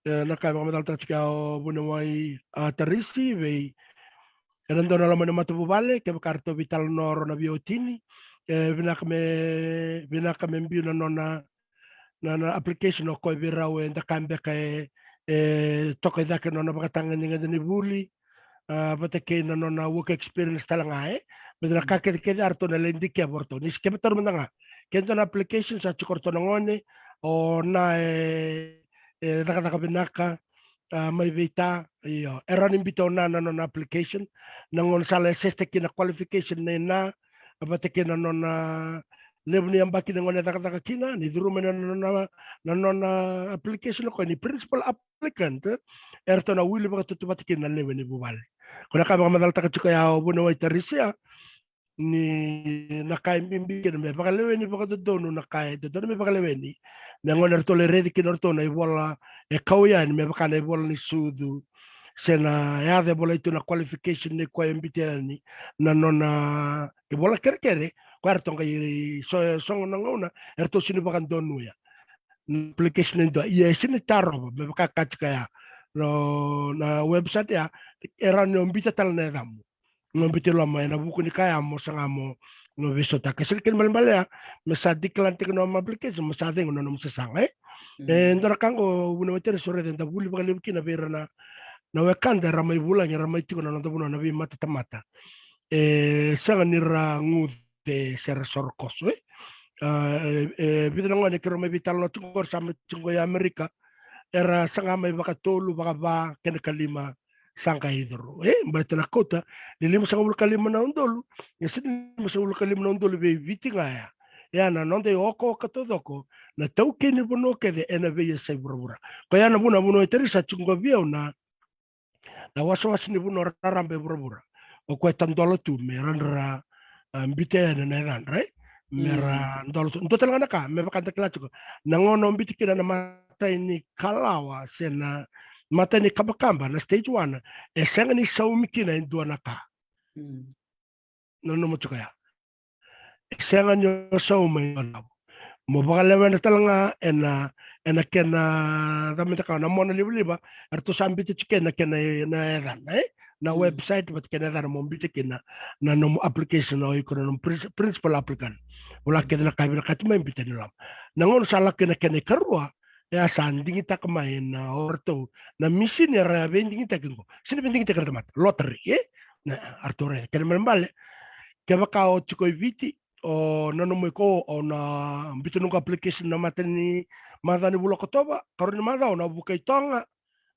e, na ka e vakamacalataka tiko ya o vuniwai, a, Tarisi vei ena dua na loma ni matavuvale, kevaka eratou veitalanoa o rau na veiwatini, e vinaka me, vinaka me biu na nona, na, na application o koya vei rau e da kaya beka e, e toka i cake na nona vakatagedegede ni vuli, a, vata kei na nona work experience tale ga, e. Baleta na ka kecekece eratou na lai dikeva o ratou. Ni se keva taura mada ga. Ke dua na application sa tiko o ratou na gone, o na e, e cakacaka vinaka, a, mai vei ta, io. E rawa ni biuta o na na nona application, na gauna sa lai assess taki na qualification nei na, vata kei na nona levu ni yabaki na gauna e cakacaka kina, ni curu mai na nona, na nona application o koya ni principal applicant, e ratou na wili vakatautauvata kina na lewe ni vuvale. Ko na ka vakamacalataka tiko ya o vuniwai Tarisi ya, ni na ka e bibi kina me vakaleweni vakadodonu na ka e dodonu me vakaleweni. Na gauna eratou lai raici kina o ratou na ivola e kau yani me vaka na ivola ni sucu, se na yaca e volai tu na qualification nei koya e biuta yani na nona ivola kerekere, koya eratou qai so, sogo na gauna eratou sega ni vakadonuya na application e dua. Ia e sega ni tarova me vaka ka tiko ya na, na website ya, e rawa ni o biuta tale na yacamu. Mo biuta i loma ena vuku ni ka ya mo saga mo, mo veisautaka. Sega ni kena balebale ya me sa decline taki na nomu application, mo sa cegu na nomu sasaga, e? E dua na ka qo vuniwai Tarisi, o raica eda vuli vakalevu kina vei ira na, na wekada era mai vulagi, era mai tiko na noda vanua na veimatatamata. E sega ni ra guce se ra sorokoso, e? A, e, e vica na gone keirau mai veitalanoa tiko qo, era sa mai tiko qo i Amerika, era saga mai vakatolu, vakava, kena kalima, sa qai curu. E, baleta na kauta ni limasagavulu ka lima na udolu, e sega ni limasagavulu ka lima na udolu vei Viti ga ya. Ia na noda iokooka taucoko na taukei ni vanua kece ena veiyasai vuravura. Koya na vuna, vuna e tari sa tiko qo vei au na na wasawasa ni vanua raraba e vuravura. O koya e tadola tu me ra dra, ah, biuta yani na yacadra, right? Me ra dola tu. Dua tale ga na ka me vaka da kila tiko, na gauna o biuta kina na matai ni kalawa se na matai ni kabakaba, na stage one, e sega ni saumi kina e dua na ka. Nanuma tiko ya. E sega ni o sauma e dua na ka. Mo vakalewena tale ga ena, ena kena, cava meda kaya, na mona livaliva eratou sa biuta tiko ena kena, na yacana, e? Na website vata kei na yacana mo biuta kina na nomu application, o iko na nomu prin-, principal applicant. Vola kece na ka e vinakati mai, biuta ni loma. Na gauna sa lako kina kena ikarua, e a sa digitaka mai na o ratou na misini era veidigitaki qo. Sega ni veidigitaki na tamata, lottery, e? Na, eratou raica. Kena ibalebale, kevaka o tiko i Viti, o nanuma iko, o na biuta noqu application na matai ni macawa ni vula o Okotova, karua ni macawa o na vuka i Toga,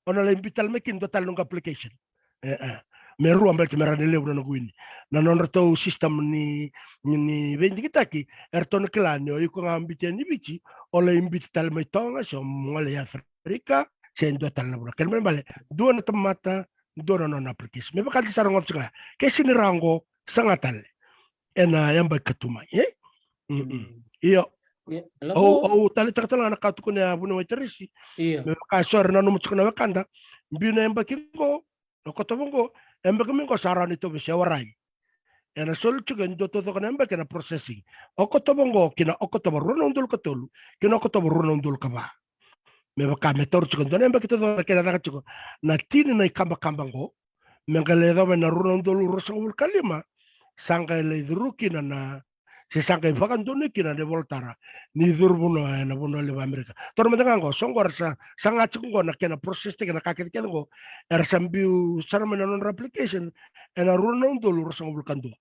o na lai biuta tale mai kina dua tale noqu application. E, e. Me rua baleta me rawa ni levu na noqu wini. Na nodratou system ni, ni, ni veidigitaki, eratou na kila ni o iko ga biuta yani i Viti, o lai biuta tale mai Toga, se o gole i Africa, se dua tale na vanua. Kena ibalebale, dua na tamata, dua na nona application. Me vaka da sa rogoca tiko ga ya. Ke sega ni rawa qo, saga tale ena yabaki ka tu mai, e? Io. Au, au taleitaka tale ga na ka tukuna ya vuniwai Tarisi. Me vaka eso era nanuma tiko na wekada, biu na yabaki qo, Okotova qo, yabaki mai qo sa rawa ni tauvi se warai. Ena soli tiko e dua taucoko na yabaki ena processing. Okotova qo ki na Okotova rua na udolu ka tolu, ki na Okotova rua na udolu ka va. Me vaka me taura tiko e dua na yabaki taucoko na kena caka tiko na tini na ikabakaba qo, me qai lai yacova ena rua na udolu ruasagavulu ka lima, sa qai lai curu kina na, se sa qai vakadonui kina na ivolatara ni curu vanua ena vanua levu Amerika. Taura mada ga qo, so qo era sa, saga tiko qo na kena process taki na ka kecekece qo, era sa biu sara mai na nodra application ena rua na udolu ruasagavulu ka dua.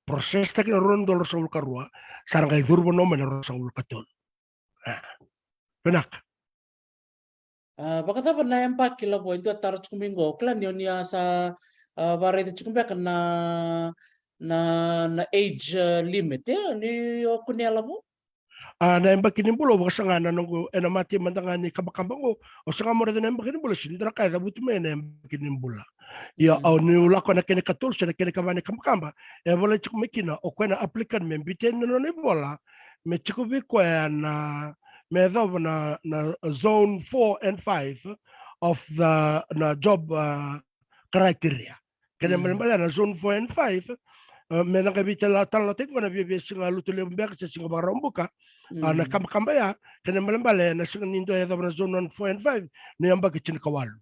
Process taki na rua na udolu ruasagavulu ka rua, sa ra qai curu vanua mai na ruasagavulu ka tolu. A, vinaka. A, vakacava na yabaki, Lavo, e dua taro tiko mai qo? Kila ni o ni a sa, a, vakaraica tiko beka na, na, na age, a, limit, e? Ni o kunea, Lavo? A, na yabaki ni bula, au vakasaga na noqu, ena matai mada ga ni kabakaba qo, au saga mo raica na yabaki ni bula, sega ni dua na ka e cavuti mai ena yabaki ni bula. Ia, au ni lako ena kena ikatolu se na kena ikava ni kabakaba, e volai tiko mai kina o koya na applicant me biuta yani na nona ivola, me tiko vei koya na, me yacova na, na zone four and five of the, na job, a, criteria. Kena ibalebale na zone four and five, a, me na qai veitalanoataki qo na viavia siga Lotulevu beka se siga Vakaraubuka, a, na kabakaba ya, kena ibalebale na sega ni dua e yacova na zone one, four and five, ni yabaki tinikawalu.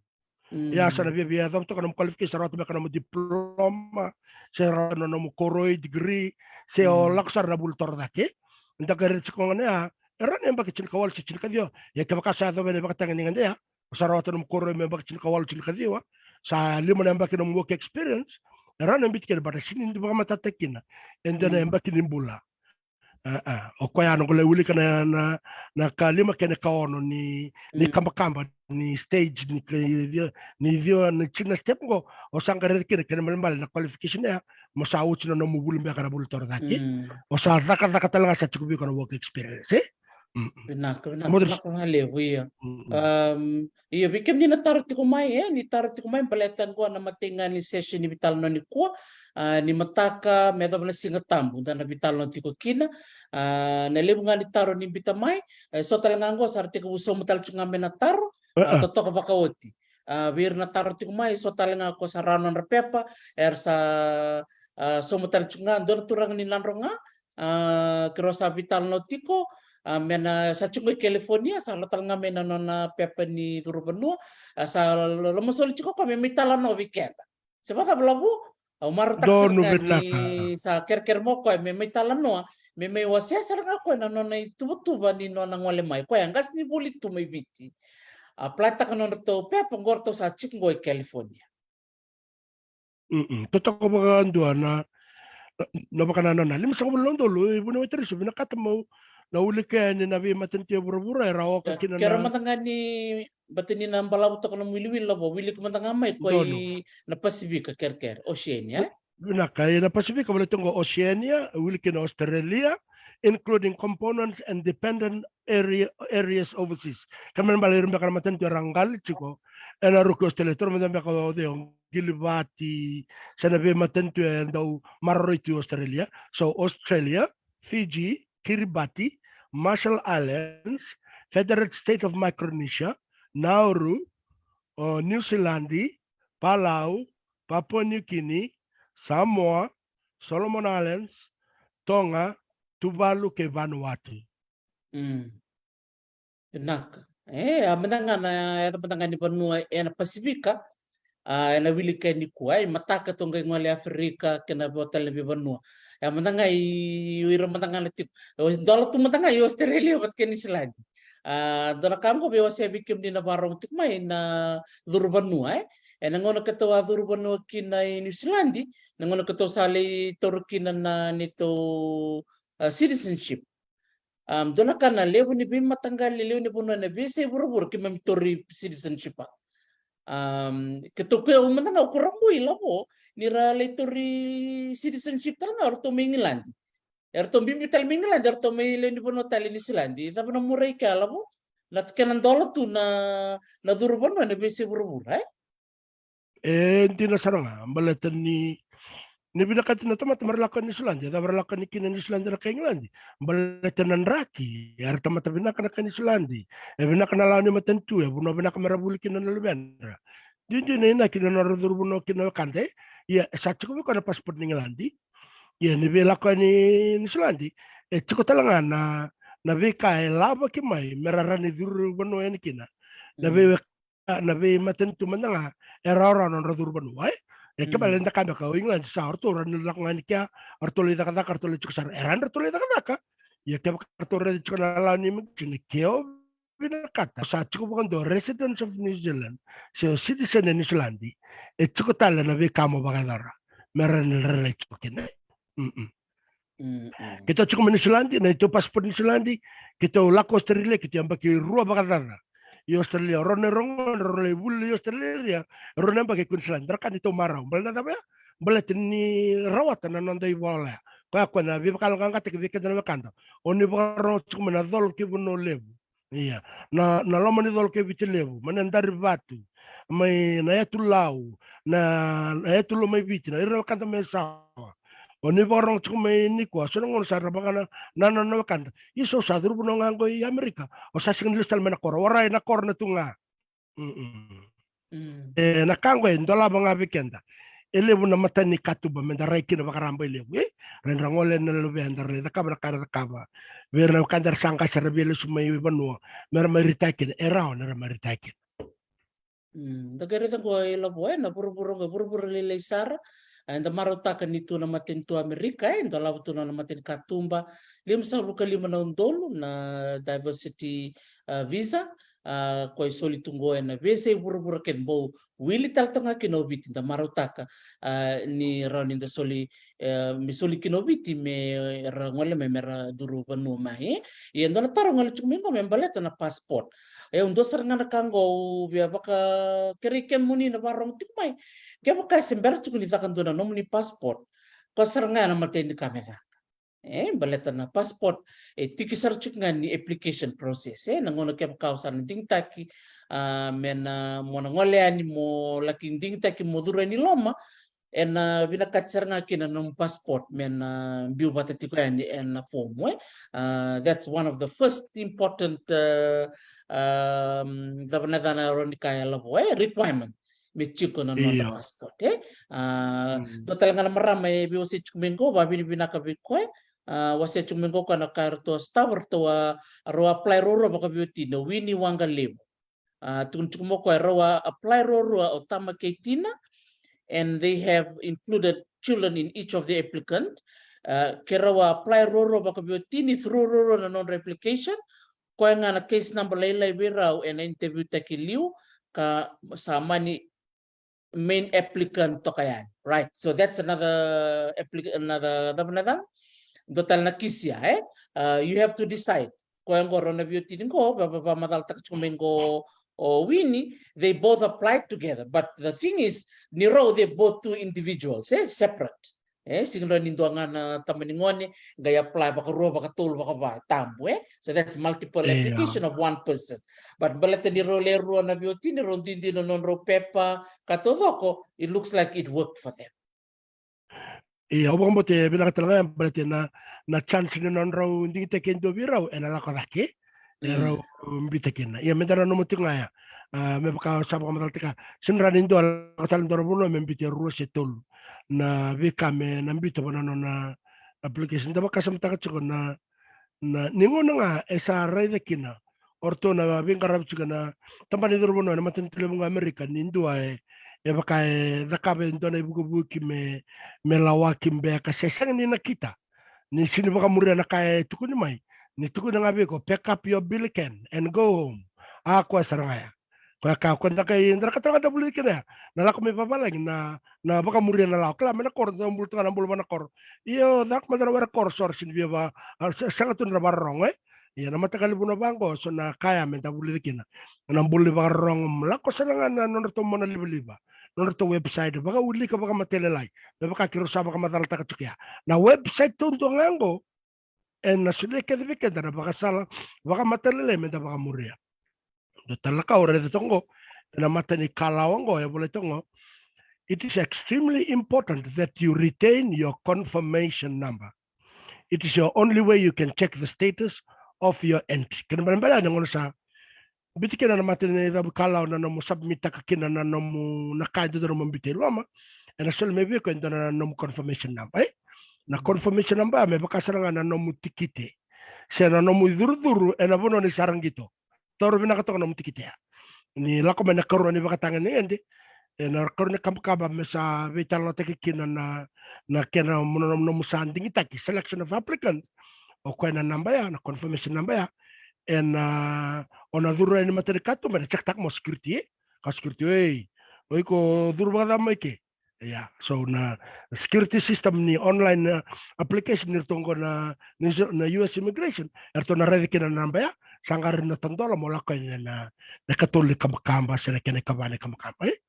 Ia sa na viavia yacova toka nomu qualification, sa rawata beka nomu diploma, se rawata na nomu koroi, degree, se o lako sara na vuli torocake. Da qai raica tiko ga na ya, e rawa ni yabaki tinikawalu se tinikaciwa. Ia kevaka sa yacova ena ivakatagi ni gade ya, o sa rawata nomu koroi me yabaki tinikawalu, tinikaciwa, sa lima na yabaki nomu work experience, e rawa ni biuti kina, baleta sega ni vakamatatataki kina e dua na yabaki ni bula. A, a, o koya noqu lai wilika na, na, na ka lima kei na ka ono ni, ni kabakaba, ni stage, ni ka, ni ciwa, ni ciwa, ni tini na step qo, o sa qai raica kina, kena ibalebale na qualification ya, mo sa oti na nomu vuli beka na vuli torocake. O sa cakacaka tale ga, sa tiko vei iko na work experience, e? Vinaka, vinaka, vinaka vakalevu, io. Am, io, vei kemuni na taro tiko mai, e, ni taro tiko mai baleta qo na imatai ga ni session ni veitalanoa nikua, a, ni mataka me yacova na Siga Tabu da na veitalanoa tiko kina. A, na levu ga ni taro ni biuta mai, e, so tale ga qo sa ra tekivu sauma tale tiko ga mai na taro, a, totoka vakaoti. A, vei ira na taro tiko mai, so tale ga ko sa rawa nodra pepa, era sa, a, sauma tale tiko ga, dua na turaga ni Nadroga, a, keirau sa veitalanoa tiko, a, me na sa tiko i California, sa lako tale ga mai na nona pepa ni curu vanua, a, sa lo-, lomasoli tiko o koya me mai talanoa vei keda. Se vakacava, Lavo? Au marautaka sara ga ni sa kerekere mai o koya me mai talanoa, me mai wasea sara ga o koya na nona ituvatuva ni nona gole mai. O koya e qasenivuli tu mai Viti. A, apply-taka nodratou pepa, qo ratou sa tiko qo i California. Totoka vakadua na, na vakanananu. Limasagavulu na udolu, e, vuniwai Tarisi, vinakata meu na wilika yani na veimatanitu e vuravura era oka kina na. Keirau mada ga ni, baleta ni na balavu toka nomu wiliwili, Lavo, wilika mada ga mai o koya na Pasifika, kerekere, Oceania, e? Vinaka, ena Pasifika, vale tu qo Oceania, wili kina Australia, including components and dependent area, areas overseas. Kena ibalebale ira beka na matanitu era qali tiko ena ruku i Australia, toro mada beka o cei, o Kiribati, se na veimatanitu e dau maroroi tu i Australia. So Australia, Fiji, Kiribati, Marshall Islands, Federated State of Micronesia, Nauru, o New Zealand, Palau, Papua New Guinea, Samoa, Solomon Islands, Tonga, Tuvalu kei Vanuatu. Mm. Vinaka. E, a mada ga na, e mada ga ni vanua ena Pasifika, a, ena wilika nikua, e, mataka tu qai gole Aferika, kei na vo tale na veivanua. E, a mada ga i, ira mada ga na tiko. E, dola tu mada ga i Australia vata kei Niusiladi. A, dua na ka qo vei wasea vei kemuni na vakarorogo tiko mai na curu vanua, e. Ena gauna keitou a curu vanua kina i Niusiladi, na gauna keitou sa lai taura kina na neitou, a, citizenship. Um, dua na ka na levu ni veimataqali, levu ni vanua ena veiyasai vuravura keimami tauri citizenship. Um, keitou, keitou mada ga, o Kurabui, Lavo, ni ra lai tauri citizenship tale ga o ratou mai Igiladi. Eratou bibi tale mai Igiladi, eratou mai lewe ni vanua tale i Niusiladi. Cava na muria i kea, Lavo? Na kena dola tu na, na curu vanua ena veiyasai vuravura, e? E dina sara ga, baleta ni, ni vinakati na tamata me ra lako i Niusiladi, e cava ra lako yani kina i Niusiladi na kai Igiladi? Baleta na draki, era tamata vinaka na kai Niusiladi. E vinaka na lawa ni matanitu, e vanua vinaka me ra vuli kina na luvedra. Duidui na inaki na nodra curu vanua kina na wekada, e. Ia, e sa tiko vei koya na passport ni Igiladi. Ia, ni via lako yani i Niusiladi, e tiko tale ga na, na veika e lavaki mai me ra rawa ni curu vanua yani kina. Na vei na veimatanitu mada ga e rawarawa na nodra curu vanua, e? E kevaka e dua na ka beka o Igiladi sa, o ratou rawa ni lako ga yani kea, o ratou lai cakacaka, o ratou lai tiko sara, e rawa ni ratou lai cakacaka. Ia kevaka ratou raica tiko na lawa ni immigration, ke o vinakata, sa tiko vakadua residents of New Zealand, se o citizen e Niusiladi, e tiko tale na veika mo vakayacora me rawa ni ra lai tiko kina. Mm-mm. Mm, mm. Keitou tiko mai Niusiladi, na neitou passport Niusiladi, keitou lako Australia, keitou yabaki rua vakacaca i Australia. O rau na irogo, o rau lai vuli i Australia, o rau na yabaki i Queensland. Dra ka neitou marau. Baleta na cava ya? Baleta ni rawata na noda ivola ya. Koya, koya na veivakayaloqaqataki vei keda na wekada. O ni vakarorogo tiko mai na colo kei Vanua Levu. Ia, na, na loma ni colo kei Viti Levu, mai na Darivatu, mai na Yatu Lau, na, na Yatu Lomaiviti, na ira na wekada mai Sawa. O ni vakarorogo tiko mai nikua, so na gauna sa ra vaka na, na, na, na wekada. Isa, o sa curu vanua ga qo i Amerika, o sa sega ni lesu tale mai na koro, warai na koro na tu ga. Mm-mm. Mm. E, na ka qo e dolava ga vei keda. E levu na mata ni katuba meda rai kina vakaraba i levu, e? Ra dra gole na luveda, ra lai cakava na ka ra cakava. Vei ira na wekada era sa qase, ra via lesu mai vanua me ra mai retire kina, e rawa ni ra mai retire kina. Mm. Da qai raica qo, e Lavo, e, na vuravura qo, vuravura lailai sara. E, da marautaka ni tu na matanitu Amerika, e, dolava tu na nona mata ni katuba. Limasagavulu ka lima na udolu na diversity, a, visa. A, koya e soli tu qo ena veiyasai vuravura kece, bau wili tale toka ga kina o Viti, da marautaka, a, ni rawa ni da soli, e, me soli kina o Viti me ra gole mai, me ra curu vanua mai, e. Ia dua na taro gole tiko mai qo me baleta na passport. E, au dua sara ga na ka qo au via vakakerei kemuni na vakarorogo tiko mai. Kevaka e se bera tiko ni caka dua na nomuni passport, koya sara ga na imatai ni ka me caka. E, baleta na passport, e tiki sara tiko ga ni application process, e, na gauna kevaka o sa na digitaki, a, me na mo na gole yani mo laki digitaki mo curu yani i loma, ena vinakati sara ga kina na nomu passport me na biu vata tiko yani ena form, e. A, that's one of the first important, a, a, cava na yacana, rawa ni kaya, Lavo, e, requirement me tiko na noda passport, e. A, dua tale ga na marama e veiwasei tiko mai qo, vakavinavinaka vei koya. A, wasea tiko mai qo koya na ka eratou a sotava, ratou a, rau a apply ruarua vakaveiwatini, o Winnie Waqalevu. A, tukuna tiko mai o koya, rau a apply ruarua o tama kei tina, and they have included children in each of the applicant. A, ke rau a apply ruarua vakaveiwatini, through ruarua na nodra application, koya ga na case number lailai vei rau ena interview taki liu, ka sa mani main applicant toka yani, right? So that's another applic-, another, another, another. Dua tale na kisi ya, e? A, you have to decide. Koya qo rau na veiwatini qo, va, va, vakamacalataka tiko mai qo o Winnie, they both applied together. But the thing is, ni rau, they both two individuals, eh, separate. Eh, sega ni dua ga na tama ni gone qai apply vakarua, vakatolu, vakava, tabu, eh? So that's multiple application of one person. But baleta ni rau le rua na veiwatini, rau duidui na nodrau pepa ka taucoko, it looks like it worked for them. Ia, au vakabauta e vinaka tale ga ya baleta na, na chance ni nodrau digitaki e dua vei rau ena lako cake, e rau biuta kina. Ia, meda nanuma tiko ga ya. A, me vaka au sa vakamacalataka, sega ni rawa ni dua lako tale dua na vanua me biuta e rua se tolu na veika me na biuta vua na nona application. Da vakasamataka tiko na, na, ni gauna ga e sa raica kina o ratou na veiqaravi tiko na tabana ni curu vanua ena matanitu levu ga Amerika ni dua e, e vaka e cakava e dua na ivukivuki me, me lawaki beka se sega ni nakita. Ni sega ni vakamuria na ka e tukuni mai. Ni tukuna ga vei iko, pack up your billiken and go home. A, koya sara ga ya. Koya ka, koya da qai, da na ka tale ga da vulica kina ya. Na lako mai vavalagi, na, na vakamuria na lawa. Kila mai na koro, da bula tu ga na bula vua na koro. Io, caka mada na were koro, sore, sega ni via va, a, se-, sega tu ni ra vakarorogo, eh? Ia, na mataqali vanua vaqo, so na ka ya meda vulica kina. Na bula ni vakarorogo, lako sara ga na nodratou monalivaliva, nodratou website, vakawilika vakamatailalai. Me vaka keirau sa vakamacalataka tiko ya. Na website taudua ga qo, ena solia kece vei keda na vakasala vakamatailalai meda vakamuria. Dua tale na ka au raica toka qo, ena mata ni kalawa qo, e volai toka qo, it is extremely important that you retain your confirmation number. It is your only way you can check the status of your entry. Kena ibalebale ya, na gauna sa biuta kina na mata ni cavu kalawa na nomu submit-taka kina na nomu, na ka e dodonu mo biuta i loma, ena soli mai vei iko e dua na nomu confirmation number, eh? Na confirmation number me vaka sara ga na nomu tikite se na nomu icurucuru ena vanua ni sa ra qito. Taura vinaka toka na nomu tikite ya. Ni lako mai na ikarua ni ivakataga ni gede, ena ikarua ni kabakaba me sa veitalanoataki kina na, na kena mo-, nomu, nomu sa digitaki, selection of applicant. O koya na naba ya, na confirmation number ya. Ena, o na curu yani mata ni katuba, ena check-taka mo security, eh? Ka security, ei, o iko curu vakacava mai ke? Ia, so na security system ni online, uh, application ni ratou qo na, ni so-, na U S immigration, eratou na raica kina na naba ya, sa qai rawa ni na tadola mo lako yani na, na ikatolu ni kabakaba se na kena ikava ni kabakaba, eh?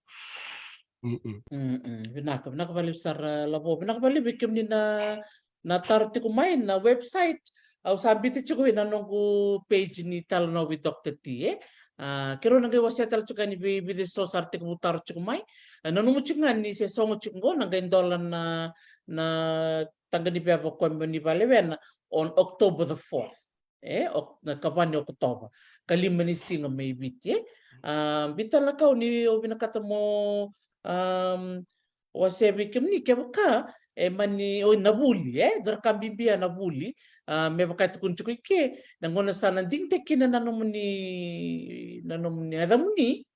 Mm-mm. Mm-mm. Vinaka, vinaka vakalevu sara, Lavo. Vinaka vakalevu vei kemuni na, na taro tiko mai na website. Au sa biuta tiko ena noqu page ni Talanoa with Doctor T, eh? A, keirau na qai wasea tale tiko yani vei, vei vica eso sa ra tekivu taro tiko mai. A, nanuma tiko ga ni se sogo tiko qo na qai dola na, na taqa ni veva koya me ni vakalewena on October the fourth. E, ok, na ikava ni Okotova. Ka lima ni siga mai Viti, e. A, biu tale na ka o ni, o vinakata mo, am, wasea vei kemuni kevaka e mani, o, na vuli, e, dua na ka bibi ya na vuli. A, me vaka e tukuni tiko i ke, na gauna sa na digitaki kina na nomuni, na nomuni yacamuni,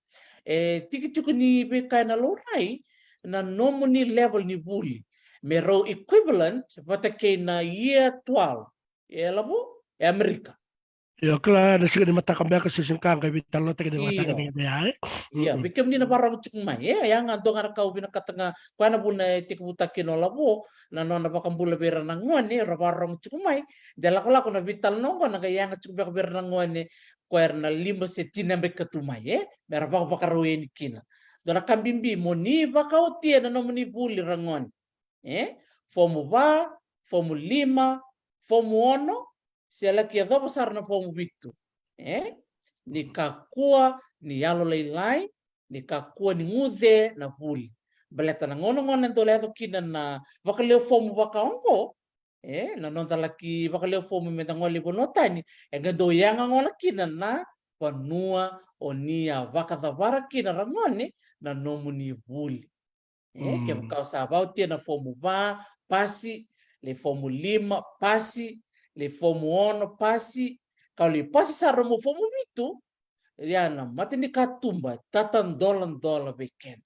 e tikitiki ni veika ena laurai na nomuni level ni vuli me rau equivalent vata kei na year twelve, e Lavo, e Amerika. Io, kila na siga ni mataka beka se siga ka qai veitalanoataki ni mataka ni gede ya, e? Io, vei kemuni na vakarorogo tiko mai, e? Ya ga dua ga na ka au vinakata ga, koya na vuna e tekivutaka kina o Lavo na nona vakabula vei ira na gone, era vakarorogo tiko mai. De lakolako na veitalanoa qo na qai yaga tiko beka vei ira na gone, koya era na lima se tini na yabaki ka tu mai, e? Me ra vakavakarau yani kina. Dua na ka bibi mo ni vakaotia na nomuni vuli ra gone. E? Fomu va, fomu lima, fomu ono, se laki yacova sara na fomu vitu. E? Ni kakua ni yalolailai, ni kakua ni guce na vuli. Baleta na gauna gona e dau yaco kina na vakalewe fomu vaka oqo, e, na noda laki vakalewe fomu meda gole i vanua tani, e qai dau yaga gona kina na vanua o ni a vakacavara kina ra gone na nomuni vuli. E, kevaka o sa vakaotia na fomu va, pasi, le fomu lima, pasi, le fomu ono, pasi, ka o lai pasi sara mo fomu vitu, ia na matanikatuba tatadoladola vei keda.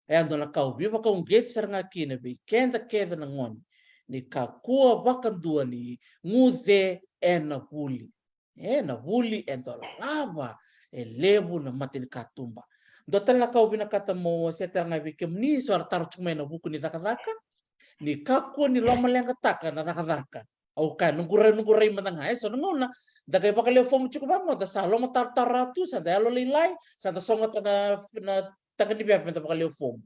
E dua na ka au veivakauqeti sara ga kina vei keda kece na gone, ni kakua vakadua ni guce ena vuli. E, na vuli e dolava, e levu na matanikatuba. Dua tale na ka au vinakata mo wasea tale ga vei kemuni, so era taro tiko mai na vuku ni cakacaka, ni kakua ni lomaleqataka na cakacaka. Au kaya noqu rai, noqu rai mada ga, e, so na gauna da qai vakalewe fomu tiko vakamoda, sa lomatarotaro tu, sa da yalolailai, sa da sogota na, na taqa ni pepa me da vakalewe fomu.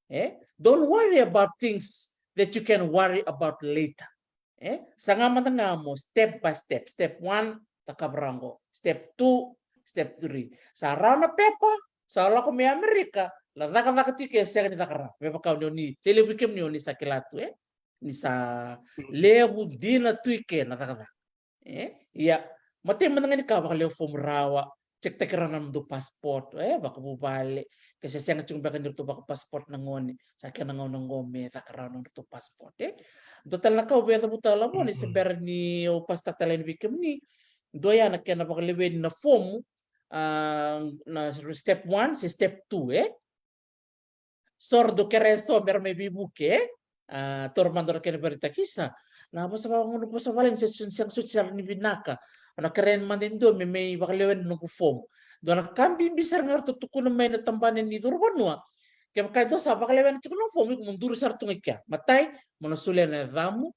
E, don't worry about things that you can worry about later. E, saga mada ga mo step by step. Step one, da kavara qo. Step two, step three. Sa rawa na pepa, sa lako mai Amerika, na cakacaka tu ke sega ni caka rawa. Me vaka ni o ni, lelevu i kemuni o ni sa kila tu, e? Ni sa levu dina tu i ke na cakacaka. E? Ia, matai mada ga ni ka, vakalewe fomu rawa, check-taki rawa na nomudou passport, e, vakavuvale, ke se sega tiko beka ni ratou vakapassport na gone, sa kena gauna qo me caka rawa na nodratou passport, e. Dua tale na ka au via cavuta, Lavo, ni se bera ni au pasitaka tale yani vei kemuni, dua ya na kena vakaleweni na fomu, a, na step one se step two, e. So ra dau kerea so me ra mai veivuke, e? A, taura mada na kena vakaraitaki, isa, na vosa vaka, na vosa vale ni se, se, se, sega soti sara ni vinaka. Au na kerea mada e dua me mai vakalewena na noqu fomu. Dua na ka bibi sara ga ratou tukuna mai na tabana ni curu vanua. Kevaka e dua sa vakalewena tiko na fomu, iko mo duri sara tu ga i kea. Matai, mo na solia na yacamu,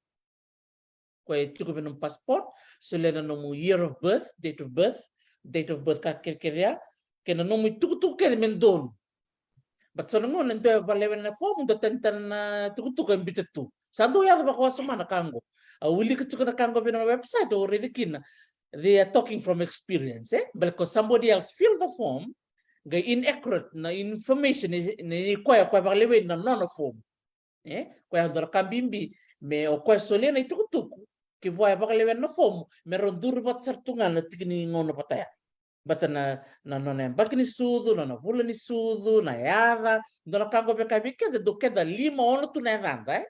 koya e tiko vei nomu passport, solia na nomu year of birth, date of birth, date of birth ka kece kece ya, kei na nomu itukutuku kece me donu. But so na gauna e dua e vakalewena na fomu, dua tani tani na tukutuku e bita tu. Sa dau yaco vakawasoma na ka qo. Au wilika tiko na ka qo vei na website, au raica kina. They are talking from experience, e? But because somebody else fill the form, qai inaccurate na information, ni, ni koya, koya vakaleweni na nona fomu. E, koya dua na ka bibi, me o koya solia na itukutuku ki vua e vakalewena na fomu, me rau duri vata sara tu ga na tiki ni gauna vata ya. Vata na, na nona yabaki ni sucu, na nona vula ni sucu, na yaca, dua na ka qo veka vei keda, dau keda lima, ono tu na yacada, e?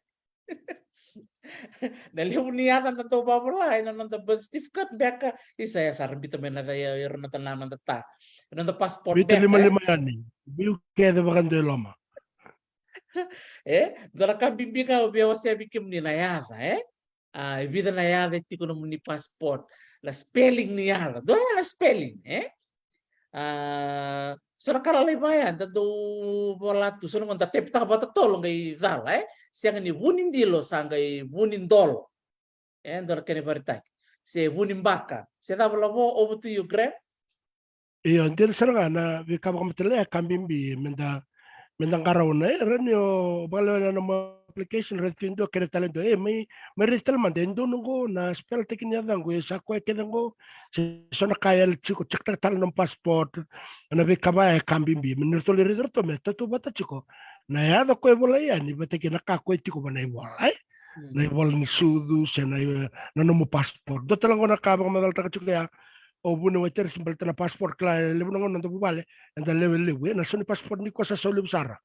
Na levu ni yaca da dau vakavolai na noda birth certificate beka, isa ya sa ra bita mai na yaca, e, ira noda na, noda ta, noda passport beka, e? Bita limalima yani, biu kece vakadua e loma. E, dua na ka bibi ga au via wasea vei kemuni na yaca, e? A, e vica na yaca e tiko nomuni passport. Na spelling ni yaca. Dua ya na spelling, e? A, so na ka lalai vaya, da dau vola tu, so na gauna da taipitaka vata totolo qai cala, e? Sega ni Vunidilo, sa qai Vunidolo. E, dua na kena ivakaraitaki. Se Vunibaka. Se cava, Lavo, over to you, Greg. Io, dina sara ga na veika vakamatailalai, e ka bibi me da, me da qarauna, e, rawa ni o vakalewena na nomu application, raici tu e dua, kerea tale e dua, e, mai, mai raici tale mada e dua na qo, na spell-taki ni yacaqu, e sa koya kece qo, se so na ka e yali tiko, check-taka tale na nomu passport, na veika vaya e ka bibi, me ni ratou lai raici ratou, me tautauvata tiko na yaca koya e volai yani vata kei na ka koya e tiko va na ivola, e? Mm. Na ivola ni sucu, se na, na nomu passport. Dua tale qo na ka vakamacalataka tiko ya o vuniwai Teresi baleta na passport, kila e levu na gauna noda vuvale, eda lewe levu, e, na sau ni passport nikua sa sau levu sara.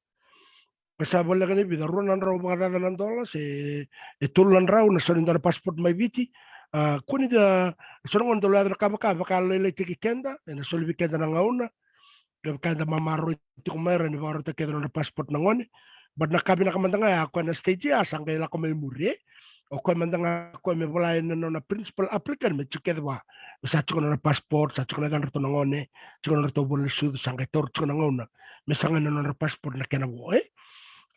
Ka sa voleka ni vica, rua na drau vakacaca na dola, se e tolu na drau na sau ni dua na passport mai Viti. A, kua ni da, so na gauna dau yaco na ka vaka, vaka lailaitaki keda, e na soli vei keda na gauna. Kevaka eda mamaroroi tiko mai, rawa ni vakarautaki kece na nodra passport na gone. But na ka vinaka mada ga ya, o koya na stage ya sa qai lako mai muri, e? O koya mada ga, o koya me volai na nona principal applicant me tiko kece vua. Me sa tiko na nona passport, sa tiko na yacadratou na gone, tiko na nodratou vola ni sucu, sa qai taura tiko na gauna me sagai na nodra passport na kena vo, e?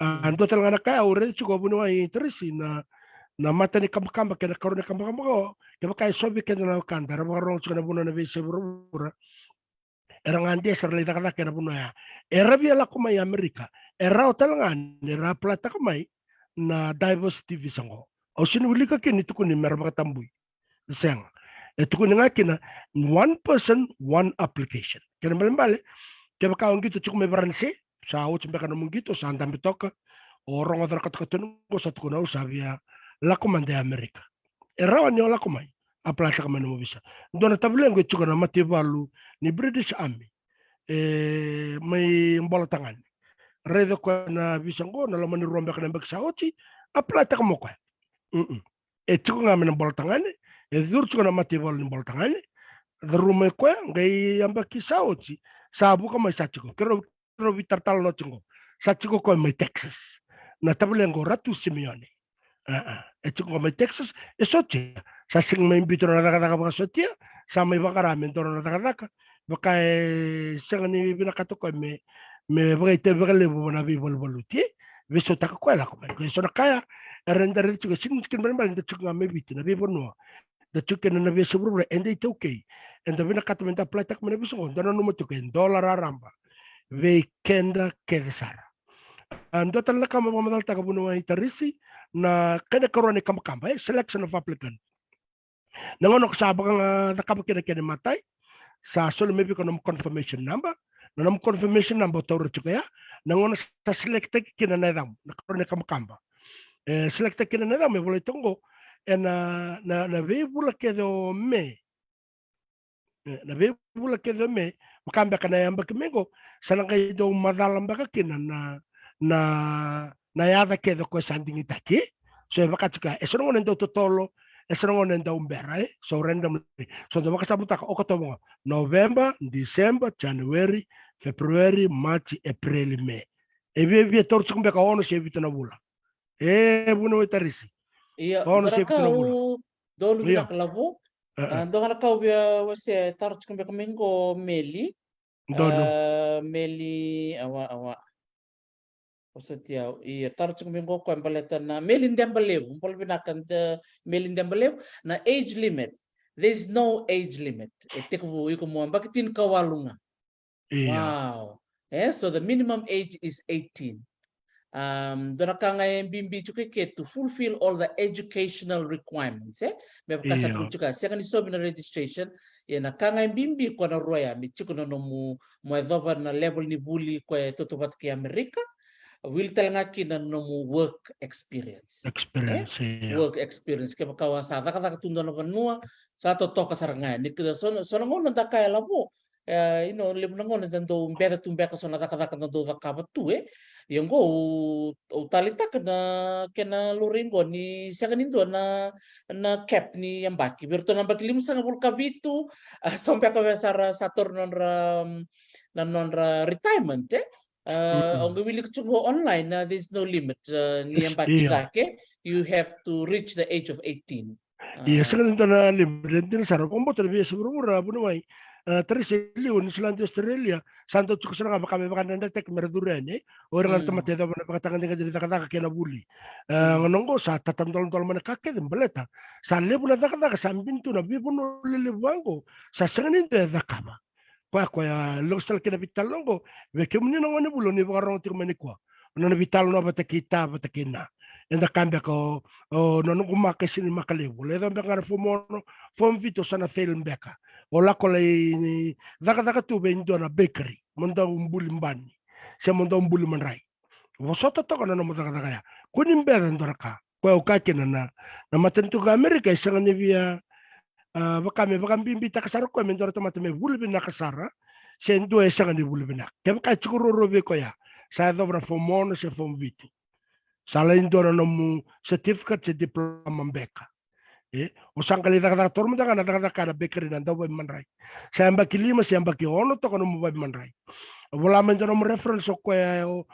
A, dua tale ga na ka ya au raica tiko, vuniwai Teresi, na, na mata ni kabakaba kei na karua ni kabakaba qo, kevaka e so vei keda na wekada era vakarogo tiko na vanua na veiyasai vuravura, era gade se ra lai cakacaka ena vanua ya, era via lako mai Amerika, e rawa tale ga ni ra apply-taka mai na diversity visa qo. Au sega ni wilika kina ni tukuni me ra vakatabui. Sega. E tukuni ga kina one person, one application. Kena ibalebale, kevaka o qito tiko mai Varanise, sa oti beka nomu qito, sa dabe toka, o rogoca na katokatoni qo, sa tukuna, au sa via lako mada i Amerika. E rawa ni o lako mai, apply-taka mai nomu visa. Dua na tavalequ e tiko na mataivalu ni British Army, e, mai Bolatagane. Raica o koya na visa qo, na loma ni rua beka na yabaki sa oti, apply-taka mai o koya. Mm-mm. E tiko ga mai na Bolatagane, e curu tiko na mataivalu ni Bolatagane, curuma mai o koya, qai yabaki sa oti, sa vuka mai, sa tiko. Keirau, keirau veitaratara tiko qo. Sa tiko o koya mai Texas. Na tavalequ o Ratu Simeone. A, a. E tiko qo mai Texas, e sotia. Sa sega ni mai biuta na nona cakacaka vakasotia, sa mai vaqara me dua na nona cakacaka. Vaka e sega ni vinakata o koya me, me vakaitavi vakalevu na veivaluvaluti, e? Veisautaka o koya, lako mai. Ko e so na ka ya, Era da raica tiko, e sega ni kena ibalebale da tiko ga mai Viti, na veivanua da tiko kina na veiyasai vuravura eda iTaukei. Eda vinakata meda apply-taka mai na veiyasai qo, da nanuma tiko e dola raraba vei keda kece sara. A, dua tale na ka meu vakamacalataka, vuniwai Tarisi, na kena ikarua na ikabakaba, e, selection of applicant. Na gauna ko sa vakacakava kina kena imatai, sa soli mai vei iko na nomu confirmation number. Na nomu confirmation number o taura tiko ya. Na gauna sa select-taki kina na yacamu, na ikarua na ikabakaba, e, select-taki kina na yacamu, e volai toka qo, ena, na, na veivula kece o Me. E, na veivula kece o Me, vaka beka na yabaki mai qo, sa na qai dau macala beka kina na, na, na yaca kece o koya sa digitaki. So e vaka tiko ya, e so na gauna e dau totolo, e so na gauna e dau bera, e. So randomly. So da vakasamataka, Okotova qo, November, December, January, February, March, April, May. E via, via taura tiko beka ono se vitu na vula. E, vuniwai Tarisi. Ia, ono se vitu na vula. Donu, vinaka Lavo. A, dua ga na ka au via wasea, e taura tiko beka mai qo Meli. Donu. A, Meli, awa, awa. Vosoti au. Ia, taura tiko mai qo o koya baleta na Meli Debalevu. Bula vinaka, Meli Debalevu. Na age limit. There's no age limit. E tekivu iko mo yabaki tinikawalu ga. Io. Wow. E, so the minimum age is eighteen. Um, dua na ka ga e bibi tiko i ke, to fulfill all the educational requirements, e? Me vaka sa tukuni tiko, sega ni saumi na registration. Ia na ka ga e bibi ko na rua ya, me tiko na nomu, mo yacova na level ni vuli ko e tautauvata kei Amerika. Wili tale ga kina na nomu work experience. Experience, io. Work experience. Kevaka o sa cakacaka tu dua na vanua, sa totoka sara ga. Ni kila so na, so na gauna da kaya Lavo, e, you know, levu na gauna da dau beca tu beka so na cakacaka da dau cakava tu, e. Ia qo au, au taleitaka na kena laurai qo ni sega ni dua na, na cap ni yabaki. Vei iratou na yabaki limasagavulu ka vitu, a, so beka vei sara sa taura nodra, na nodra retirement, e. A, au qai wilika tiko qo online, a, there's no limit, a, ni yabaki cake. You have to reach the age of eighteen. Ia, sega ni dua na limit, e dina sara. Vakabauta na veiyasai vuravura, vuniwai, a, Tarisi, e liu, Niusiladi, Australia, sa dau tiko sara ga vaka me vakadredretaki me ra curu yani, e. O ira ga na tamata e yacova na vakatagedegede ni cakacaka kei na vuli. A, gauna qo sa tatadoladolava mai na ka kece baleta sa levu na cakacaka sa bini tu na veivanua lelevu vaqo, sa sega ni dua e cakava. Koya, koya, lako sara kina veitalanoa qo, vei kemuni na gonevuli o ni vakarorogo tiko mai nikua. O nona veitalanoa vata kei Ta, vata kei Na. Eda kaya beka o, o nona noqu maka e sega ni maka levu. Lai yacova beka ga na form ono, form vitu, o sa na fail beka. O lako lai cakacaka tu vei dua na bakery, mo dau buli bani, se mo dau buli madrai. Vosota toka na nomu cakacaka ya. Kua ni beca e dua na ka. Koya au kaya kina na, na matanitu ko Amerika e sega ni via, a, vaka me vakabibitaka sara o koya me dua na tamata me vuli vinaka sara, se dua e sega ni vuli vinaka. Kevaka e tiko ruarua vei koya, sa yacova na form ono se form vitu, sa lai dua na nomu certificate se diploma beka. E, o sa qai lai cakacaka, taura mada ga na cakacaka na bakery, na dauvaimadrai. Sa yabaki lima se yabaki ono toka nomu vaimadrai. Vola mai dua nomu reference o koya, o,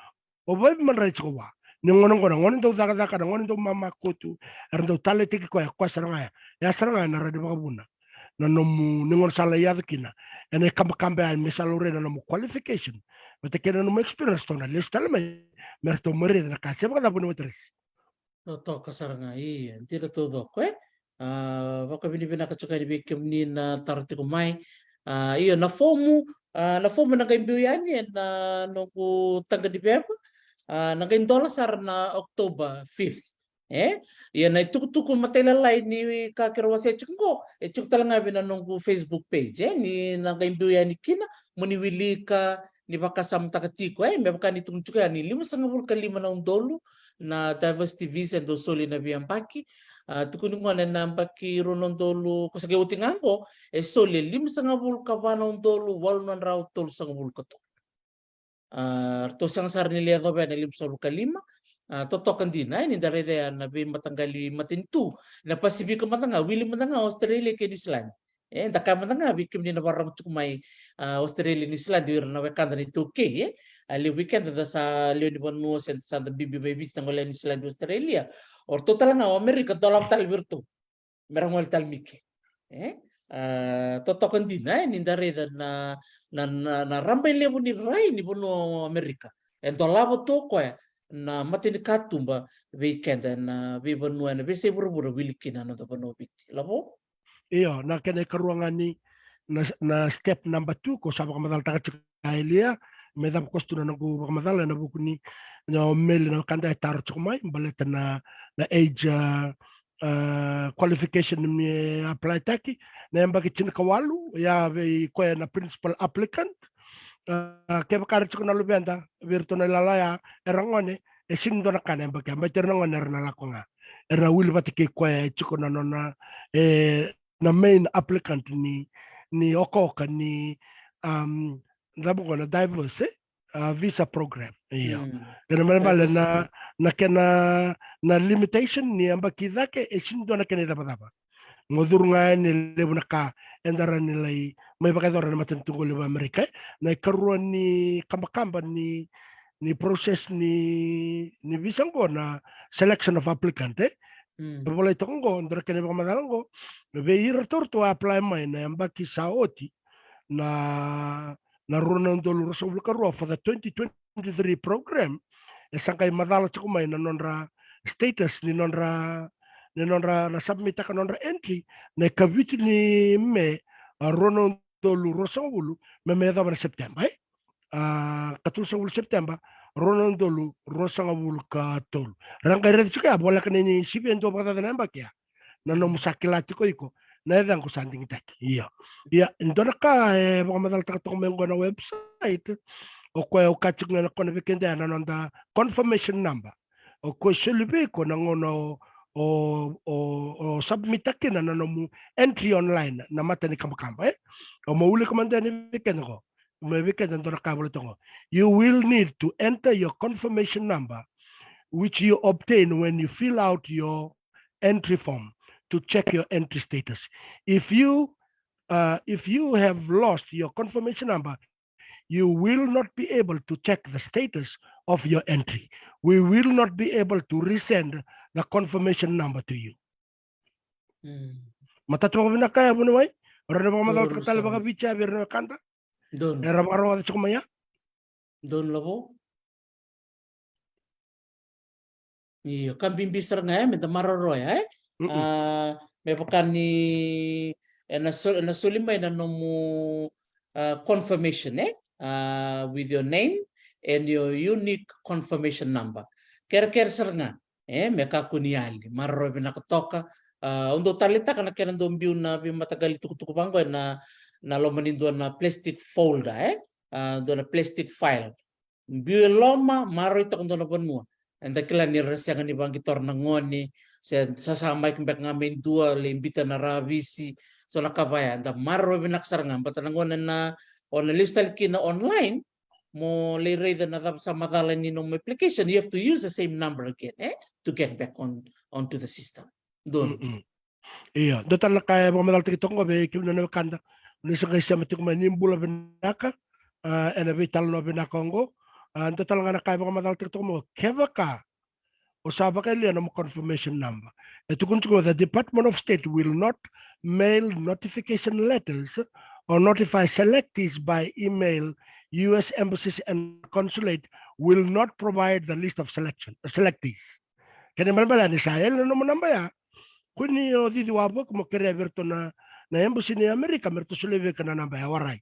o vaimadrai tiko vua. Ni gauna qo na gone dau cakacaka, na gone dau mama kotu, era dau taleitaki koya, koya sara ga ya. Ya sara ga ya na rawa ni vakavuna na nomu, ni gauna sa lai yaco kina ena ikabakaba ya, me sa laurai na nomu qualification vata kei na nomu experience. Tou na lesu tale mai me ratou mai raica na ka se vakacava, vuniwai Tarisi. Totoka sara ga, ia, dina taucoko, e? A, vakavinavinaka tiko yani vei kemuni na taro tiko mai. A, io, na fomu, a, na fomu na qai biu yani ena noqu taqa ni veva, a, na qai dola sara na October fifth, e? Ia na itukutuku matailalai ni ka keirau wasea tiko qo, e tiko tale ga vei na noqu Facebook page, e? Ni na qai biu yani kina, mo ni wilika, ni vakasamataka tiko, e, me vaka ni tukuni tiko yani, limasagavulu ka lima na udolu na diversity visa e dau soli ena veiyabaki. A, tukuni gona ena yabaki rua na udolu, ko sa qai oti ga qo, e soli e limasagavulu ka va na udolu walu na drau tolusagavulu ka tolu. A, ratou sega sara ni lai yacova ena limasagavulu ka lima. A, totoka dina, e, ni da raica ya na veimataqali matanitu ena Pasifika mada ga, wili mada ga Australia kei Niusiladi. E, da kaya mada ga vei kemuni na vakarorogo tiko mai, a, Australia, Niusiladi, o ira na wekada na iTaukei, e. A, levu vei keda da sa lewe ni vanua, se da sa da biubiu mai Viti, da gole Niusiladi, Australia. O ratou tale ga o Amerika, dolava tale vei iratou me ra gole tale mai ke. E, a, totoka dina, e, ni da raica na, na, na, na rabailevu ni rai ni vanua o Amerika. E dolava tu o koya na mata ni katuba vei keda na veivanua ena veiyasai vuravura wili kina na noda vanua o Viti. Lavo? Io, na kena ikarua ga ni na, na step number two ko sa vakamacalataka tiko ya earlier, me cava koso tu na noqu vakamacala ena vuku ni na meli na wekada e taro tiko mai baleta na, na age, uh, uh, qualification me apply taki, na yabaki tinikawalu ya vei koya na principal applicant. Uh, kevaka era tiko na luveda vei iratou na ilala ya, era gone, e sini dua na ka na yabaki ya, baleta era na gone era na lako ga, era na wili vata kei koya e tiko na nona, e, na main applicant ni, ni okaoka ni, um, cava qo na diverse, eh? Uh, visa program. Io. Mm. Kena male male na, na kena, na limitation ni yabaki cake e sini dua na kena icavacava. Mo curu ga yani e levu na ka eda rawa ni lai mai vakayacora na matanitu qo levu Amerika, eh? Na ikarua ni kabakaba ni, ni process ni, ni visa qo na selection of applicant, eh? Mm. E volai toka qo, dua na kena vakamacala qo, vei iratou ratou a apply mai na yabaki sa oti, na, na rua na udolu ruasagavulu ka rua for the twenty twenty-three program, e sa qai macala tiko mai na nodra status ni nodra, ni nodra na submitaka nodra entry na ikavitu ni Me, a, rua na udolu ruasagavulu, me, me yacova na September, eh? A, katolusagavulu September, rua na udolu ruasagavulu ka tolu. Ra qai raica tiko ya, voleka ni sivia e dua vakacaca na yabaki ya. Na nomu sa kila tiko iko na yacaqu sa digitaki. Io. Ia, e dua na ka e vakamacalataka toka mai qo na website, o koya au kaya tiko ga ena kona vei keda ya na noda confirmation number. O koya e soli vei iko na gauna o, o, o, o submit-taka kina na nomu entry online na mata ni kabakaba, eh? O mo wilika mada yani vei keda qo. Mai vei keda dua na ka e volai toka qo. You will need to enter your confirmation number, which you obtain when you fill out your entry form to check your entry status. If you, uh, if you have lost your confirmation number, you will not be able to check the status of your entry. We will not be able to resend the confirmation number to you. Mm. Matata vakavinaka ya vuniwai. Era na vakamacalataka tale vakaviti ya vei ira na wekada. Donu. Era vakarogoca tiko mai ya. Donu, Lavo. Io, ka bibi sara ga ya, meda maroroya, eh? Mm-mm. Ah, me vaka ni, ena so-, ena soli mai na nomu, ah, confirmation, eh? Ah, with your name and your unique confirmation number. Kerekere sara ga, eh? Me kakua ni yali, maroroya vinaka toka. Ah, au dau taleitaka na kena dau biu na veimataqali tukutuku vaqo ena, na loma ni dua na plastic folder, eh? Ah, dua na plastic file. Biu e loma, maroroi toka dua na vanua. Eda kila ni ra sega ni vaqitora na gone, se sa, sa mai beka ga mai dua, lai bita na ravisi, so na ka vaya, eda maroroi vinaka sara ga, baleta na gone na, o na lesu tale kina online, mo lai raica na cava sa macala ni nomu application, you have to use the same number again, eh, to get back on, onto the system. Donu. Mm-mm. Io, dua tale na ka e vakamacalataki toka qo vei kemuni na wekada. Ni sa qai sema tiko mai, ni bula vinaka, ah, ena veitalanoa vinaka oqo. Ah, dua tale ga na ka e vakamacalataki toka qo, kevaka o sa vakayalia nomu confirmation number. E tukuni tiko, the Department of State will not mail notification letters or notify selectees by email. U S embassies and consulate will not provide the list of selection, selectees. Kena ibalebale ni sa yali na nomu naba ya, kua ni o cici wavoki mo kerea vei iratou na, na embassy ni Amerika me ratou solia vei iko na naba ya, warai.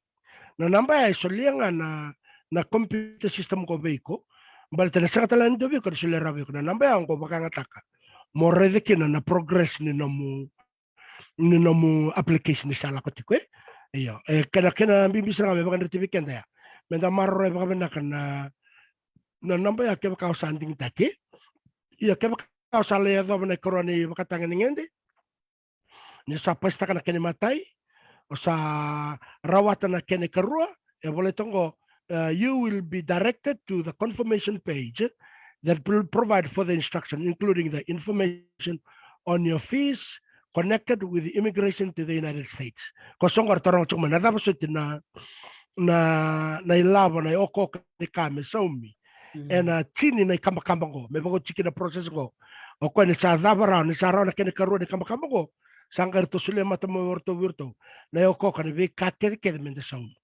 Na naba ya e solia ga na, na computer system qo vei iko. Baleta na sega tale ni dua vei iko na solia rawa vei iko na naba ya, qo vakayagataka mo raica kina na progress ni nomu, ni nomu application ni sa lako tiko, eh? Io, e kena, kena bibi sara ga me vakadreti vei keda ya, meda maroroya vakavinaka na, na naba ya kevaka o sa digitaki. Ia kevaka o sa lai yacova na ikarua ni vakatagedegede, ni sa pasitaka na kena imatai, o sa rawata na kena ikarua, e volai toka qo, uh, you will be directed to the confirmation page that will provide further instruction, including the information on your fees connected with immigration to the United States. Ko so qo ratou rogoca tiko mai na cava soti na, na, na ilavo, na iokaoka ni ka me saumi. Mm. Ena tini na ikabakaba qo, me vakaoti kina na process qo. O koya ni sa cava rawa, ni sa rawa na kena ikarua ni kabakaba qo, sa qai ratou solia matamau o ratou vei iratou na iokaoka ni veika kecekece meda sauma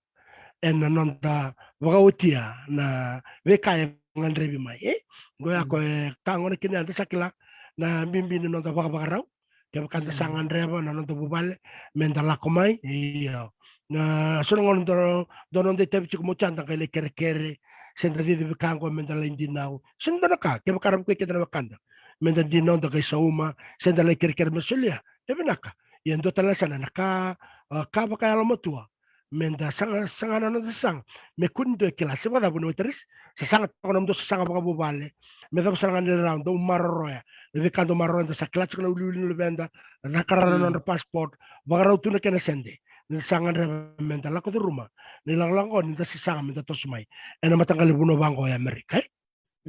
ena noda vakaotia na veika e gadrevi mai, e? Qo ya ko e ka gona kina, da sa kila na bibi ni noda vakavakarau. Kevaka da sa gadreva na noda vuvale me da lako mai, io, na so na gauna dua, dua noda itavi tiko mo da qai lai kerekere, se da cici vei ka qo me da lai dinau, se dua na ka, kevaka ra vukei keda na wekada me da dinau, da qai sauma, se da lai kerekere me solia, e vinaka. Ia dua tale na sala na ka, a, ka vakayalomatua, me da saga, saga na noda sasaga. Me kua ni dua e kila se vakacava na waitaris, sasaga toka na nomudou sasaga vakavuvale. Me cava sara ga ni rau dou maroroya, na veika dou maroroya, da sa kila tiko na uliuli na luveda, caka rawa na nodra passport, vakarau tu na kena sede. Ni da sa gadreva me da lako curuma na ilakolako ni da sasaga me da toso mai ena mataqali vanua vaqo e Amerika, e?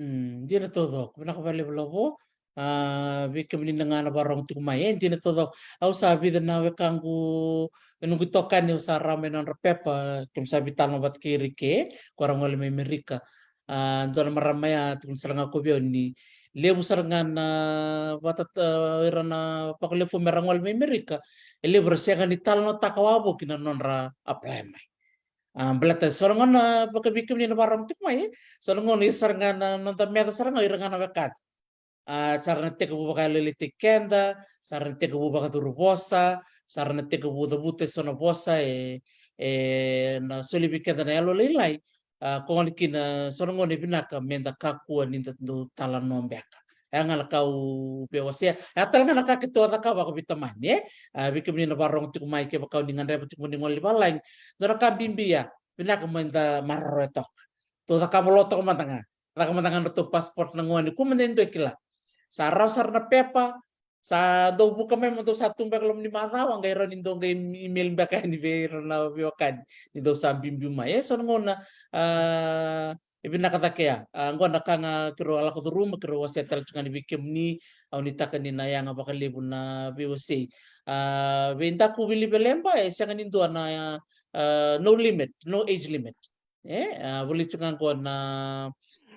Mm, dina taucoko. Vinaka vakalevu Lavo. A, vei kemuni na ga na vakarorogo tiko mai, e, dina taucoko. Au sa vica na wekaqu, e, noqu itokani au sa rawa mai nodra pepa, keimami sa veitalanoa vata kei ira ke, ko ra gole mai Amerika. A, dua na marama ya tukuna sara ga ko vei au ni levu sara ga na vata, a, ira na vakalefua me ra gole mai Amerika, e levu ra sega ni talanoataka wavoki na nodra apply mai. A, baleta so na gauna, vaka vei kemuni na vakarorogo tiko mai, e, so na gauna ia sara ga na noda meca sara ga ira ga na wekada. A, sa ra na tekivu vakayalolailaitaki keda, sa ra na tekivu vakacuru vosa, sa ra na tekivu cavuta e so na vosa e, e na soli vei keda na yalolailai. A, ko gona kina so na gauna e vinaka me da kakua ni da dau talanoa beka. E ga na ka au via wasea, e a tale ga na ka keitou a cakava vakavitamani, e? A, vei kemuni na vakarorogo tiko mai, kevaka o ni gadreva tiko mo ni gole i valagi, dua na ka bibi ya, vinaka me da maroroya toka. Tou cakava lo toka mada ga. Caka mada ga na nodratou passport na gone, kua mada e dua e kila. Sa rawa sara na pepa, sa dou vuka mai, mo dou sa tu beka loma ni macawa, qai rawa ni dou qai email beka yani vei ira na veiwekani ni dou sa biubiu mai. E so na gauna, a, e vinaka cake ya. A, qo na ka ga keirau a lako curuma, keirau wasea tale tu ga ni vei kemuni, au nuitaka ni na yaga vakalevu na veiwasei. A, vei daku Viliveleba, e sega ni dua na, a, no limit, no age limit. E, a, volai tiko ga qo na,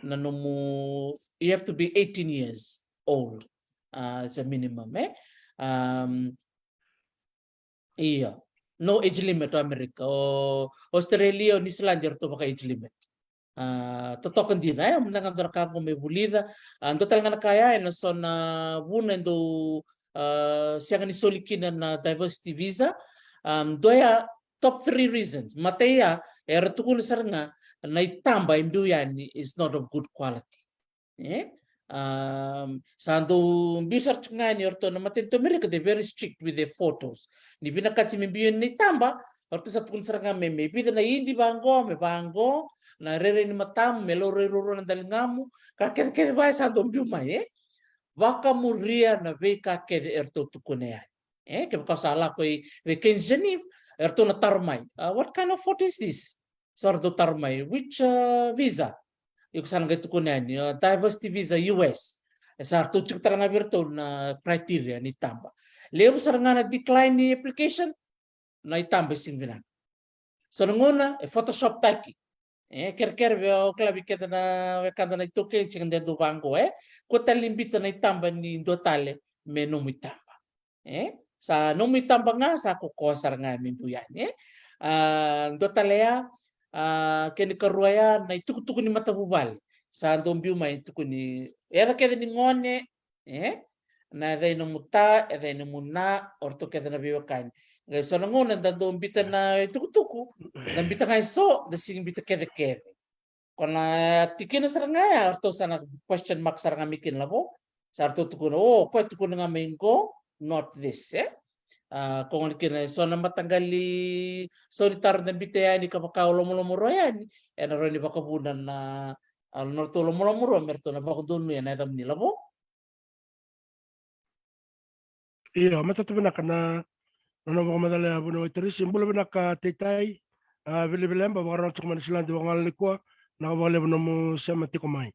na nomu, you have to be eighteen years old. A, it's a minimum, e? Um, io. No age limit o Amerika. O Australia, o New Zealand, eratou vaka age limit. A, totoka dina, e, mada ga dua na ka qo me vulica. A, dua tale ga na ka ya, ena so na vuna e dau, a, sega ni soli kina na diversity visa. Um, dua ya, top three reasons. Matai ya, era tukuna sara ga, na itaba e biu yani is not of good quality. E? Um, sa dau biu sara tiko ga yani o ratou na matanitu Amerika, they're very strict with their photos. Ni vinakati me biu yani na itaba, o ratou sa tukuna sara ga me, me vica na idi vaqo, me vaqo, na rairai ni matamu, me laurai ruarua na daligamu, ka kecekece vaya sa dau biu mai, e? Vakamuria na veika kece eratou tukuna yani. E, kevaka o sa lako i vei Queen Geneve, eratou na taro mai, a, what kind of photo is this? Sa ratou taro mai, which, a, visa? Iko sa na qai tukuna yani, a, diversity visa U S. E sa ratou tiko tale ga vei iratou na criteria ni taba. Levu sara ga na decline ni application, na itaba e sega ni vinaka. So na gauna e photoshop taki. E, kerekere vei au, kila vei keda na wekada na iTaukei, sega de dua vaqo, e. Kua tale ni biuta na itaba ni dua tale me nomu itaba. E, sa nomu itaba ga, sa kokoa sara ga me biu yani, e. A, dua tale ya, a, kena ikarua ya, na itukutuku ni matavuvale. Sa dau biu mai tukuni, yaca kece ni gone, e, na yaca i nomu ta, yaca i nomu na, o ratou kece na veiwekani. Qai so na gauna da dau biuta na itukutuku, da biuta ga e so, da sega ni biuta kecekece. Ko na tikina sara ga ya, o ratou sa na question mark sara ga mai kina, Lavo. Sa ratou tukuna, o, koya tukuna ga mai qo, not this, e? A, ko gona kina e so na mataqali, so ni taro da biuta yani ka vaka o lomolomarua yani, ena rawa ni vakavuna na, a, na nodratou lomolomarua me ratou na vakadonuya na yacamuni, Lavo. Io, matata vinaka na, na nomu vakamacala ya vua na waiteresi. Bula vinaka taitai, a, Viliveleba, vakarorogo tiko mai Niusiladi, vakagalala nikua, vinaka vakalevu nomu sema tiko mai.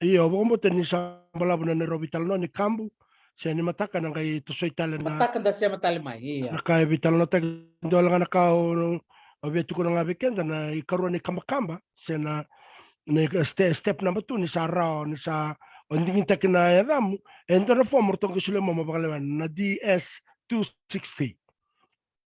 Io, vakabauta ni sa balavu na neirau veitalanoa ni kabu, se ni mataka na qai tosoi tale na mataka da sema tale mai, io. Na ka e veitalanoataki, dua wale ga na ka o, o via tukuna ga vei keda na ikarua ni kabakaba, se na, na ste-, step number two, ni sa rawa, ni sa o digitaki na yacamu, e dua na fomu ratou qai solia mai mo vakalewena, na D S two sixty.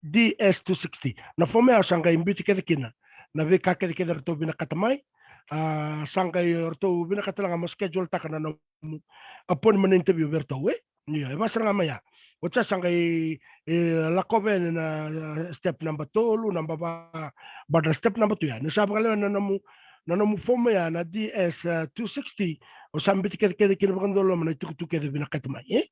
D S two sixty. Na fomu ya o sa qai biuti kece kina na veika kecekece ratou vinakata mai, A, sa qai ratou vinakata tale ga mo schedule taka na nomu appointment interview vei ratou, e? Io, e va sara ga mai ya. Oti sa qai, e, lakova yani na, e, step naba tolu, naba va, but na step naba tu ya. Ni sa vakalewa na nomu, na nomu fomu ya na D S, e, two sixty, o sa biuta kece kece kina vakadodonu na itukutuku kece vinakati mai, e?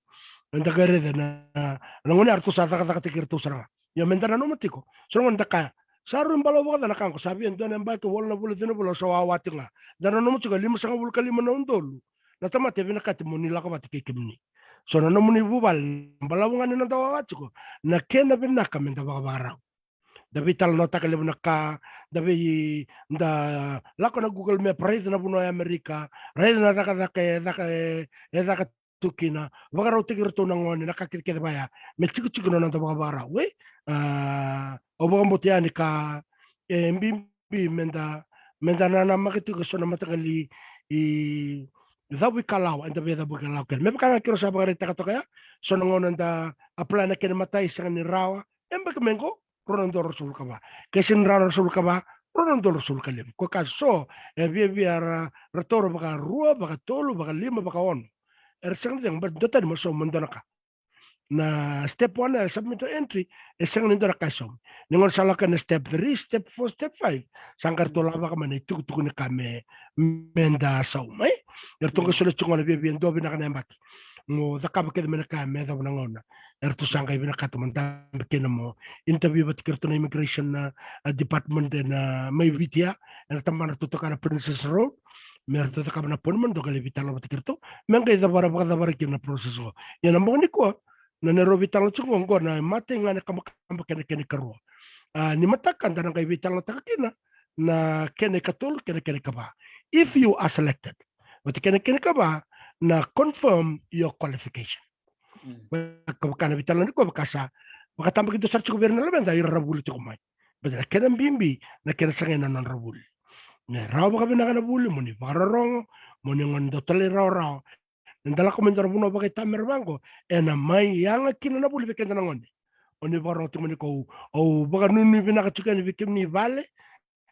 Eda qai raica na, na gauna ya ratou sa cakacakataki iratou sara ga. Ia meda nanuma tiko. So na gauna da kaya, sa rui balavu vakacava na ka qo, sa via dua na yabaki, walu na vula, ciwa na vula, au sa wawa tiko ga. Da nanuma tiko e limasagavulu ka lima na udolu na tamata e vinakati mo ni lako vata kei kemuni. So na nomuni vuvale, balavu ga ni noda wawa tiko, na kena vinaka meda vakavakarau. Da veitalanoataka levu na ka, da vei, da lako na Google Map, raica na vanua e Amerika, raica na cakacaka e caka, e, e caka tu kina, vakarautaki iratou na gone, na ka kece kece vaya me tikotiko na noda vakavakarau, e? A, au vakabauta yani ka e bibi meda, meda nanamaki tiko so na mataqali i cavuikalawa, eda veicavuikalawa kina. Me vaka ga keirau sa vakaraitaka toka ya, so na gauna da apply na kena imatai sega ni rawa, e baki mai qo, rua na udolu ruasagavulu ka va. Ke sega ni rawa na ruasagavulu ka va, rua na udolu ruasagavulu ka lima. Ko ka so, e viavia ra, ra taura vakarua, vakatolu, vakalima, vakaono. Era sega ni cegu, but dua tani mo sauma dua na ka. Na step one, e submit o entry, e sega ni dua na ka e saumi. Ni gauna sa lako na step three, step four, step five, sa qai ratou lavaka mai na itukutuku ni ka me, meda sauma, e? Eratou qai solia tiko na viavia dua vinaka na yabaki mo cakava kece mai na ka me yacova na gauna eratou sa qai vinakata mo dabe kina mo interview vata kei iratou na immigration, a, department ena mai Viti ya, ena tabana ratou toka na Princess Road, me ratou cakava na appointment, dou qai lai veitalanoa vata kei iratou me qai cavara, vakacavara kina na process qo. Ia na bogi nikua, na neirau veitalanoa tiko qo, qo na imatai ga ni kabakaba kei na kena ikarua. A, ni mataka da na qai veitalanoataka kina na kena ikatolu kei na kena ikava. If you are selected, vata kei na kena ikava, na confirm your qualification. Mm. Vaka, vaka na veitalanoa nikua, vaka sa vakatabakidua sara tiko vei ira na luveda, ira ra vuli tiko mai. But na kena bibi, na kena sagai na nodra vuli. Me rawa vakavinaka na vuli, mo ni vakarorogo, mo ni gone dau talairawarawa. Ni da lako mai dua na vanua vakaitamera vaqo, ena mai yaga kina na vuli vei keda na gone. O ni vakarorogo tiko mai ni ko au, au vakanuinui vinaka tiko yani vei kemuni vale,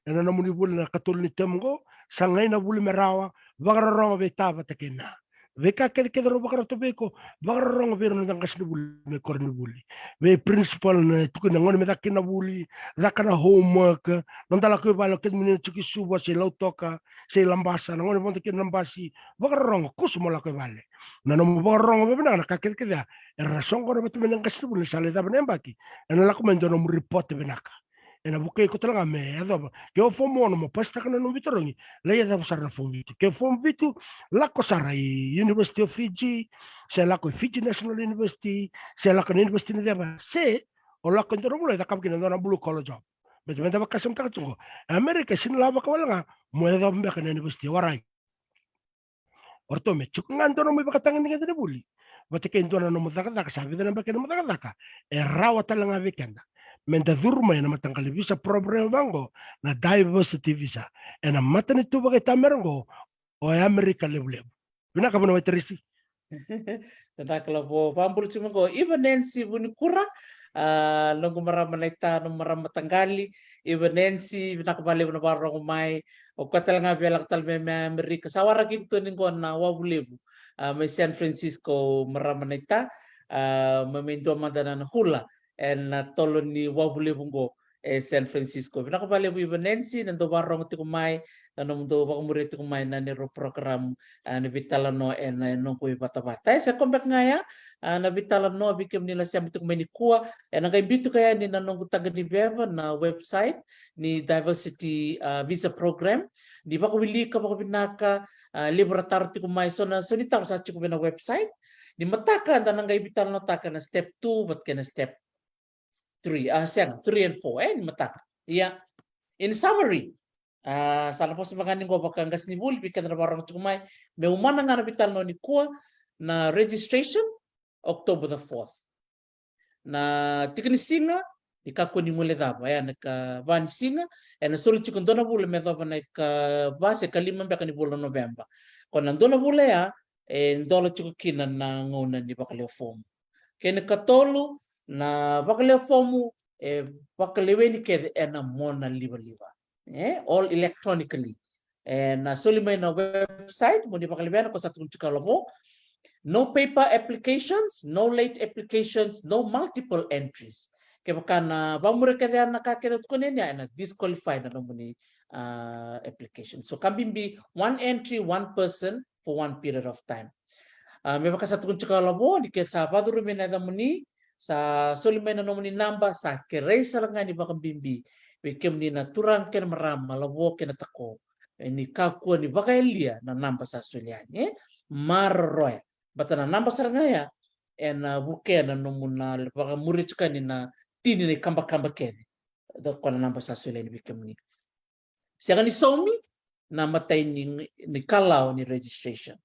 ena nomuni vuli na ikatolu ni term qo, sagai na vuli me rawa, vakarorogo vei ta vata kei na veika kecekece rau vakarota vei iko, vakarorogo vei ira na noda qasenivuli mai koronivuli. Vei principal na tukuni na gone me caka kina na vuli, caka na homework, noda lako i vale, o kemuni na tiko i Suva se i Lautoka se i Labasa, na gone vodo kina na basi, vakarorogo, kusu mo lako i vale. Na nomu vakarorogo vakavinaka na ka kecekece ya, era na soqona vata mai na qasenivuli ni sa lai cava na yabaki, ena lako mai dua nomu report vinaka. Ena vukei iko tale ga me yacova. Ke o form ono mo pasitaka na nomu veitarogi, lai yacova sara na form vitu. Ke form vitu, lako sara i University of Fiji, se lako i Fiji National University, se lako na university ni ceva, se o lako e dua na vula e cakava kina e dua na blue collar job. Baleta meda vakasamataka tiko qo, e Amerika e sega ni lavaka wale ga mo yacova beka na university, warai. O ratou me tiko ga dua nomu ivakatagedegede ni vuli vata kei dua na nomu cakacaka, sa vica na yabaki nomu cakacaka, e rawa tale ga vei keda meda curu mai ena mataqali visa program vaqo, na diversity visa, ena matanitu vakaitamera qo, o Amerika levulevu. Vinaka vuna wai Tarisi. Vinaka lavo, vakabula tiko mai qo Iva Nancy Vunikura, a, noqu marama naita, noqu marama mataqali. Iva Nancy, vinaka vakalevu na vakarorogo mai. O koya tale ga via lako tale mai mai Amerika. Sa waraki iko tu ni qo na Wavu Levu, a, mai San Francisco, marama naita, a, mai, mai dua mada na, na hula ena tolo ni Wavu Levu qo e San Francisco. Vinaka vakalevu Iva Nancy, na dau vakarorogo tiko mai, na nomudou vakamuria tiko mai na neirau program, a, na veitalanoa ena, ena noqu ivatavata. E, se ko beka ga ya, a, na veitalanoa vei kemuni na sema tiko mai nikua, ena qai biu toka yani na noqu taqa ni veva na website ni diversity, a, visa program. Ni vakawilika vakavinaka, a, levu ra taro tiko mai, so na, so ni taro sa tiko vei na website. Ni mataka da na qai veitalanoataka na step two vata kei na step three, a, sega, three and four, e, ni mataka. Ia, in summary, a, sa na vosa vaka ga ni qo vaka qasenivuli vei keda na vakarorogo tiko mai, me umana ga na veitalanoa nikua, na registration, October the fourth. Na tiki ni siga, ni kakua ni guilecava, e, na ikava ni siga, ena soli tiko dua na vula me yacova na ikava se ikalima beka ni vula o Noveba. Ko na dua na vula ya, e dola tiko kina na gauna ni vakalewe fomu. Kei na ikatolu, na vakalewe fomu e vakaleweni kece ena mona livaliva. E, all electronically. E na soli mai na website mo ni vakalevena, ko sa tukuni tiko e lavo. No paper applications, no late applications, no multiple entries. Kevaka na vamure kece ya na ka kece tukuni ya, e na disqualify na nomuni, ah, application. So ka bibi, one entry, one person for one period of time. Ah, me vaka sa tukuni tiko e lavo, ni ke sa vacurumi na yacamuni, sa soli mai na nomuni naba, sa kerei sara ga ni vakabibi vei kemuni na turaga kei na marama, lavo kei na tako, e ni kakua ni vakayalia na naba sa soli yani, e maroroya. Bata na naba sara ga ya e na vukea na nomu na vakamuri tiko yani na tini na ikabakaba kece. Dua ko na naba sa soli yani vei kemuni. Sega ni saumi na imatai ni, ni kalawa ni registration.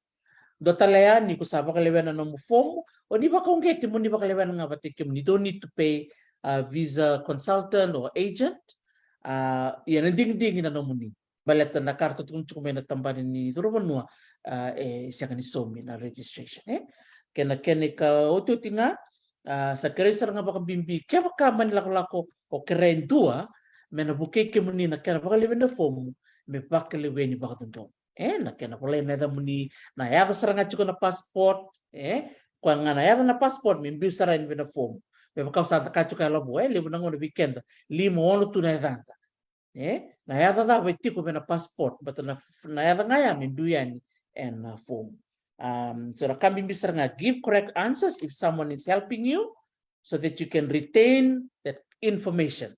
Dua tale yani, ko sa vakalewena nomu fomu, o ni vakauqeti mo ni vakalewena ga vata kei kemuni. You don't need to pay a visa consultant or agent. Ah, ia na digidigi na nomuni. Baleta na ka ratou tukuna tiko mai na tabana ni curu vanua, ah, e sega ni saumi na registration, e. Kena, kena ikaotioti ga, ah, sa kerei sara ga vakabibi, kevaka mani lakolako o kerei dua, me na vukei kemuni na kena vakalewena fomu me vakalewena vakadodonu. E na kena volai na yacamuni, na yaca sara ga tiko na passport, e, koya ga na yaca na passport me biu sara yani vei na fomu. Me vaka au sa kaya tiko e lavo, e levu na gauna vei keda lima, ono tu na yacada. E na yaca cava e tiko vei na passport, but na, na yaca ga ya me biu yani e na fomu. Um, so na ka bibi sara ga, give correct answers if someone is helping you so that you can retain that information.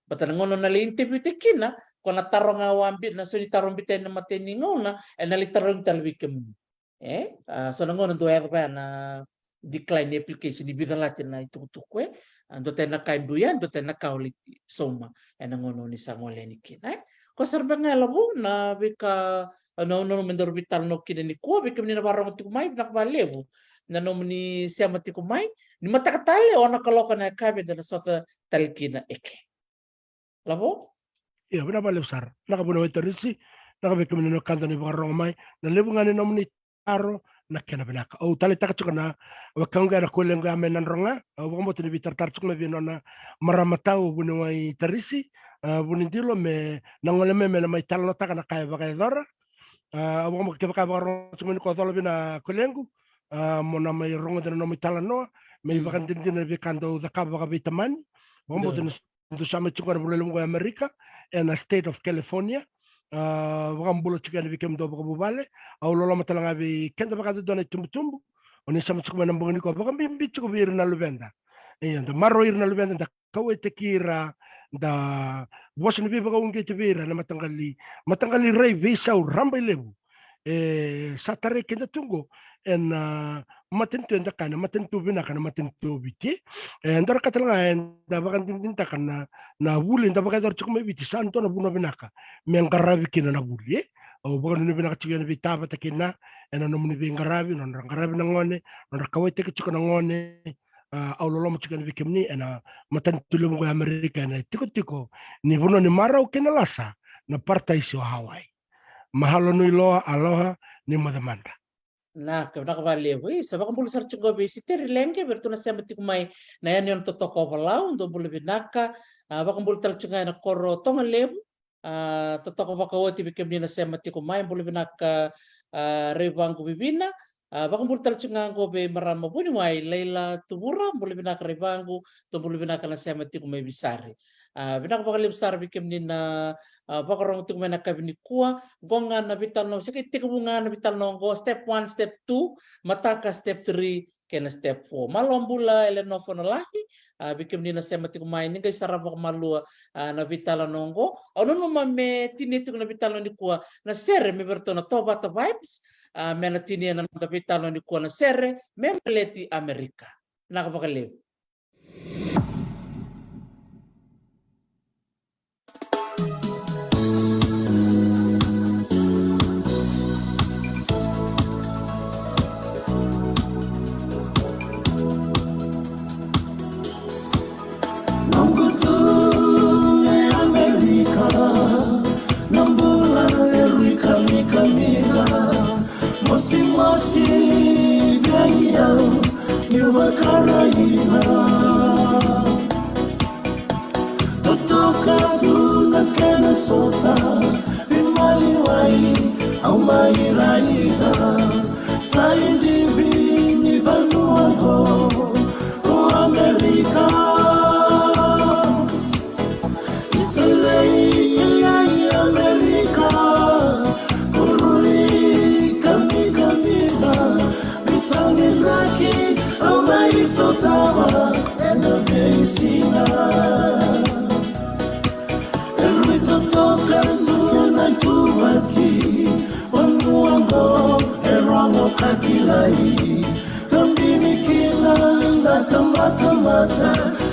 But na gauna na lai interview tiko kina, ko na taro ga wabi, na so ni taro bitai na imatai ni gauna, e na lai taro ni tale vei kemuni. E, ah, so na gauna dua yaco vaya na decline application, ni vica lati na itukutuku, e. Ah, dua tani na ka e biu ya, dua tani na ka o lai sauma e na gauna o ni sa gole yani kina, e. Ko sara beka ga e lavo na veika, ah, na, na, na me daru veitalanoa kina nikua, vei kemuni na vakarorogo tiko mai, vinaka vakalevu na nomuni sema tiko mai. Ni mataka tale, o na kaloko na yakavi eda na sota tale kina eke. Lavo? Ia, vinaka vakalevu sara. Vinaka vua na waitarisi, vinaka vei kemuni na wekada ni vakarorogo mai. Na levu ga ni nomuni taro, na kena vinaka. Au taleitaka tiko na wekaqu ya, na kolequ ya mai Nadroga. Au vakabauta ni veitaratara tiko mai vei nona marama tau, vuniwai Tarisi, ah, Vunidilo, me na gole mai me na mai talanoataka na ka e vakayacora. Ah, au vakabauta kevaka e vakarorogo tiko mai ni ko, cola vei na kolequ, ah, mo na mai rogoca na nomu italanoa, me ivakadinadina na veika dau cakava vakaveitamani. Vakabauta ni dou sa mai tiko na vanua levu qo e Amerika, e na State of California. Ah, vakabula tiko yani vei kemudou vakavuvale. Au loloma tale ga vei keda vakadodonu na itubutubu. O ni sa mai tiko mai na bogi nikua, vakabibi tiko vei ira na luveda. Ia, da maroroi ira na luveda, da kauwaitaki ira, da vosa ni veivakauqeti vei ira na mataqali, mataqali rai veisau rabailevu e sa tarai keda tu qo e na matanitu eda kaya na matanitu vinaka, na matanitu o Viti. E, da raica tale ga, eda vakadinadinataka na, na vuli eda vakayacora tiko mai Viti, sa dua na vanua vinaka me qaravi kina na vuli, e. Au vakanuinui vinaka tiko yani vei Tavata kei Na e na nomuni veiqaravi, nodra qaravi na gone, nodra kauwaitaki tiko na gone. Ah, au loloma tiko yani vei kemuni e na matanitu levu qo e Amerika, e na itikotiko ni vanua ni marau kei na lasa, na parataisi o Hawaii. Mahalo nui loa, aloha, ni moce mada. Vinaka, vinaka vakalevu. Isa, vakabula sara tiko vei Siteri Leqe, vei iratou na sema tiko mai na yanuyanu totoka o Valau, dou bula vinaka. Ah, vakabula tale tiko ga e na koro Togalevu, ah, totoka vakaoti vei kemuni na sema tiko mai, bula vinaka, ah, Raivaqu Vivina. Ah, vakabula tale tiko ga qo vei marama vuniwai Laila Tuvura, bula vinaka Raivaqu, dou bula vinaka na sema tiko mai Visari. Ah, vinaka vakalevu sara vei kemuni na, ah, vakarorogo tiko mai na yakavi nikua. Qo ga na veitalanoa, se qai tekivu ga na veitalanoa qo, step one, step two, mataka step three, kei na step four. Malo bula Eleanor Fonolahi, ah, vei kemuni na sema tiko mai, ni qai sarava vakamalua, ah, na veitalanoa qo. Au nanuma me tinia tiko na veitalanoa nikua na sere me vei iratou na Tovata Vibes, ah, me na tinia na noda veitalanoa nikua na sere me baleti Amerika. Vinaka vakalevu. Noqu tu e Amerika, na bula e rui kamikamica, mosimosi vei au niu vakaraica. Totoka tu na kena sota, veimaliwai Sotava ena veisiga. E rui totoka tu na ituvaki, vanua qo e rogo ka kilai. Ka bini kina na tamata mata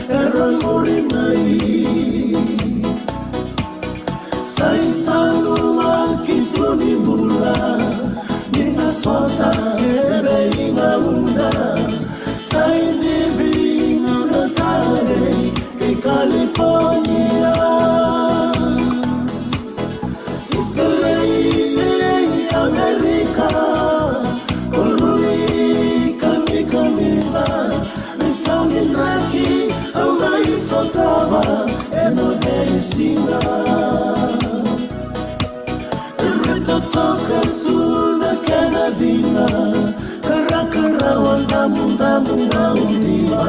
era muri mai. Sa isau luma ki tu ni bula, ni na sota e veigauna. Sa idivi na tale ki California. Iselei, Iselei, Amerika, kolui kamikamica. Ni sauni draki au mai sotava ena veisiga. Rui totoka tu na kena cina, karakarawa damudamu na uliva.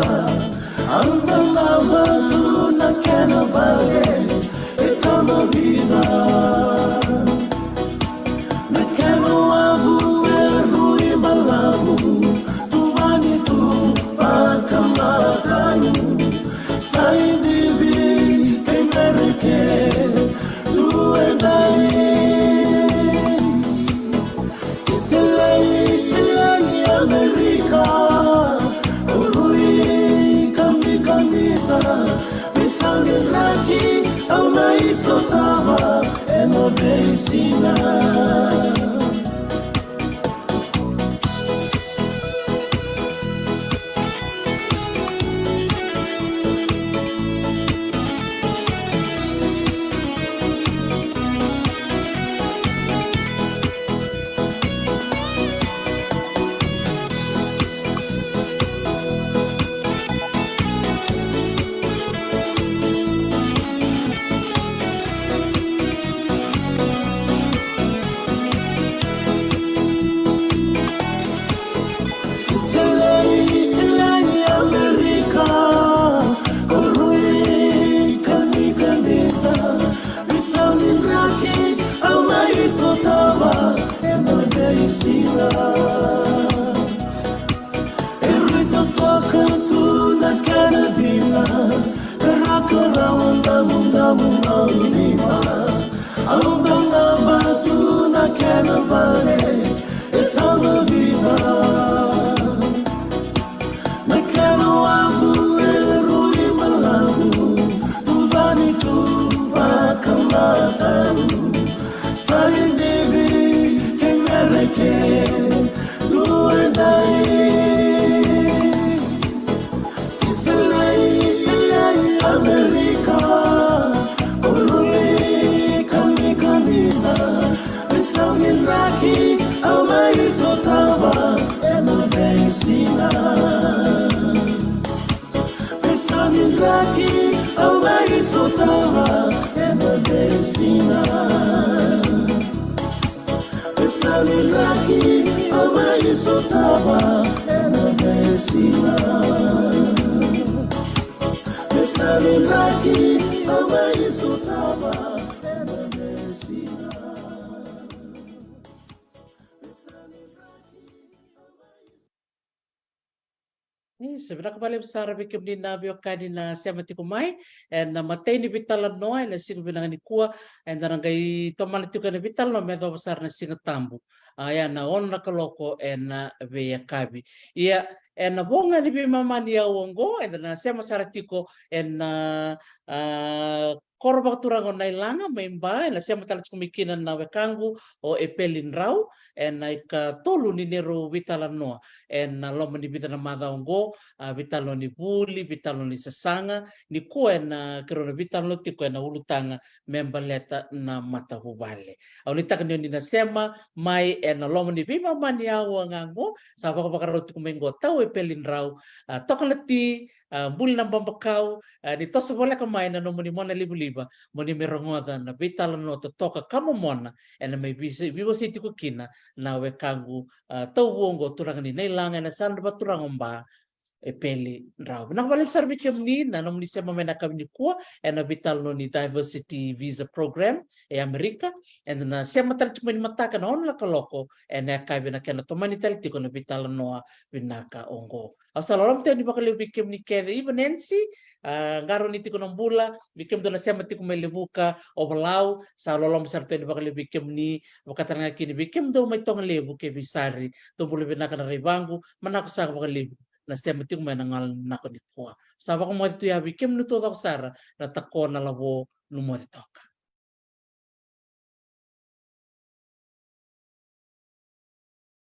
Au dagava tu na kena vale e tama vica. Na kena wavu e rui balavu, tuvani tu vakamatau. Sa idivi kei Mereke tu e dai. Iselei, Iselei, Amerika, kolui kamikamica. Ni sauni draki au mai sotava ena veisiga. Iselei, Iselei, Amerika, kolui kamikamica. Ni sauni draki au mai sotava ena veisiga. E rui totoka tu na kena cina, karakarawa damudamu na uliva. Au dagava tu na kena vale e tama vica. Na kena wavu e rui balavu, tuvani tu vakamatau. Sa idivi kei Mereke tu e dai. Iselei, Iselei, Amerika, kolui kamikamica. Ni sauni draki au mai sotava ena veisiga. Ni sauni draki au mai sotava ena veisiga. Ni sauni draki au mai sotava ena veisiga. Ni sauni draki au mai sotava ena veisiga. Ni sa vinaka vakalevu sara vei kemuni na veiwekani na sema tiko mai ena imatai ni veitalanoa ena siga vinaka nikua. Eda na qai tomana tiko ena veitalanoa me yacova sara na Siga Tabu, a, ia na ono na kaloko ena veiyakavi. Ia ena vo ga ni veimama ni aua oqo, eda na sema sara tiko ena, a, koro vakaturaga o Nailaga mai Ba, ena sema tale tiko mai kina na wekaqu o Epeli Drau ena ikatolu ni neirau veitalanoa ena loma ni vica na macawa oqo, a, veitalanoa ni vuli, veitalanoa ni sasaga. Nikua ena keirau na veitalanoa tiko ena ulutaga me baleta na matavuvale. Au nuitaka ni oni na sema mai ena loma ni veimama ni aua ga oqo. Sa vakavakarau tiko mai oqo o tau Epeli Drau, a, toka na ti, a, buli na babakau, a, ni toso voleka mai na nomuni mona livaliva, mo ni mai rogoca na veitalanoa totoka ka momona ena mai veiwasei tiko kina na wekaqu, a, tau vu oqo, turaga ni Nailaga ena yasana vakaturaga o Ba, e Pele Drau. Vinaka vakalevu sara vei kemuni na nomuni sema mai na yakavi nikua ena veitalanoa ni Diversity Visa Program e Amerika. Eda na sema tale tiko mai ni mataka na ono na kaloko ena yakavi na kena tomani tale tiko na veitalanoa vinaka oqo. Au sa loloma tiko ni vakalevu vei kemuni kece, Iva, Nancy, a, qarauni tiko na bula, vei kemudou na sema tiko mai Levuka, Ovalau, sa loloma sara tiko ni vakalevu vei kemuni, vaka tale ga kina vei kemudou mai Togalevu kei Veisari, dou bula vinaka na rai vaqu, manako saka vakalevu na sema tiko mai na gauna vinaka nikua. Sa vakamoce tu ya vei kemuni taucoko sara na Tokona Lavo, nu moce toka.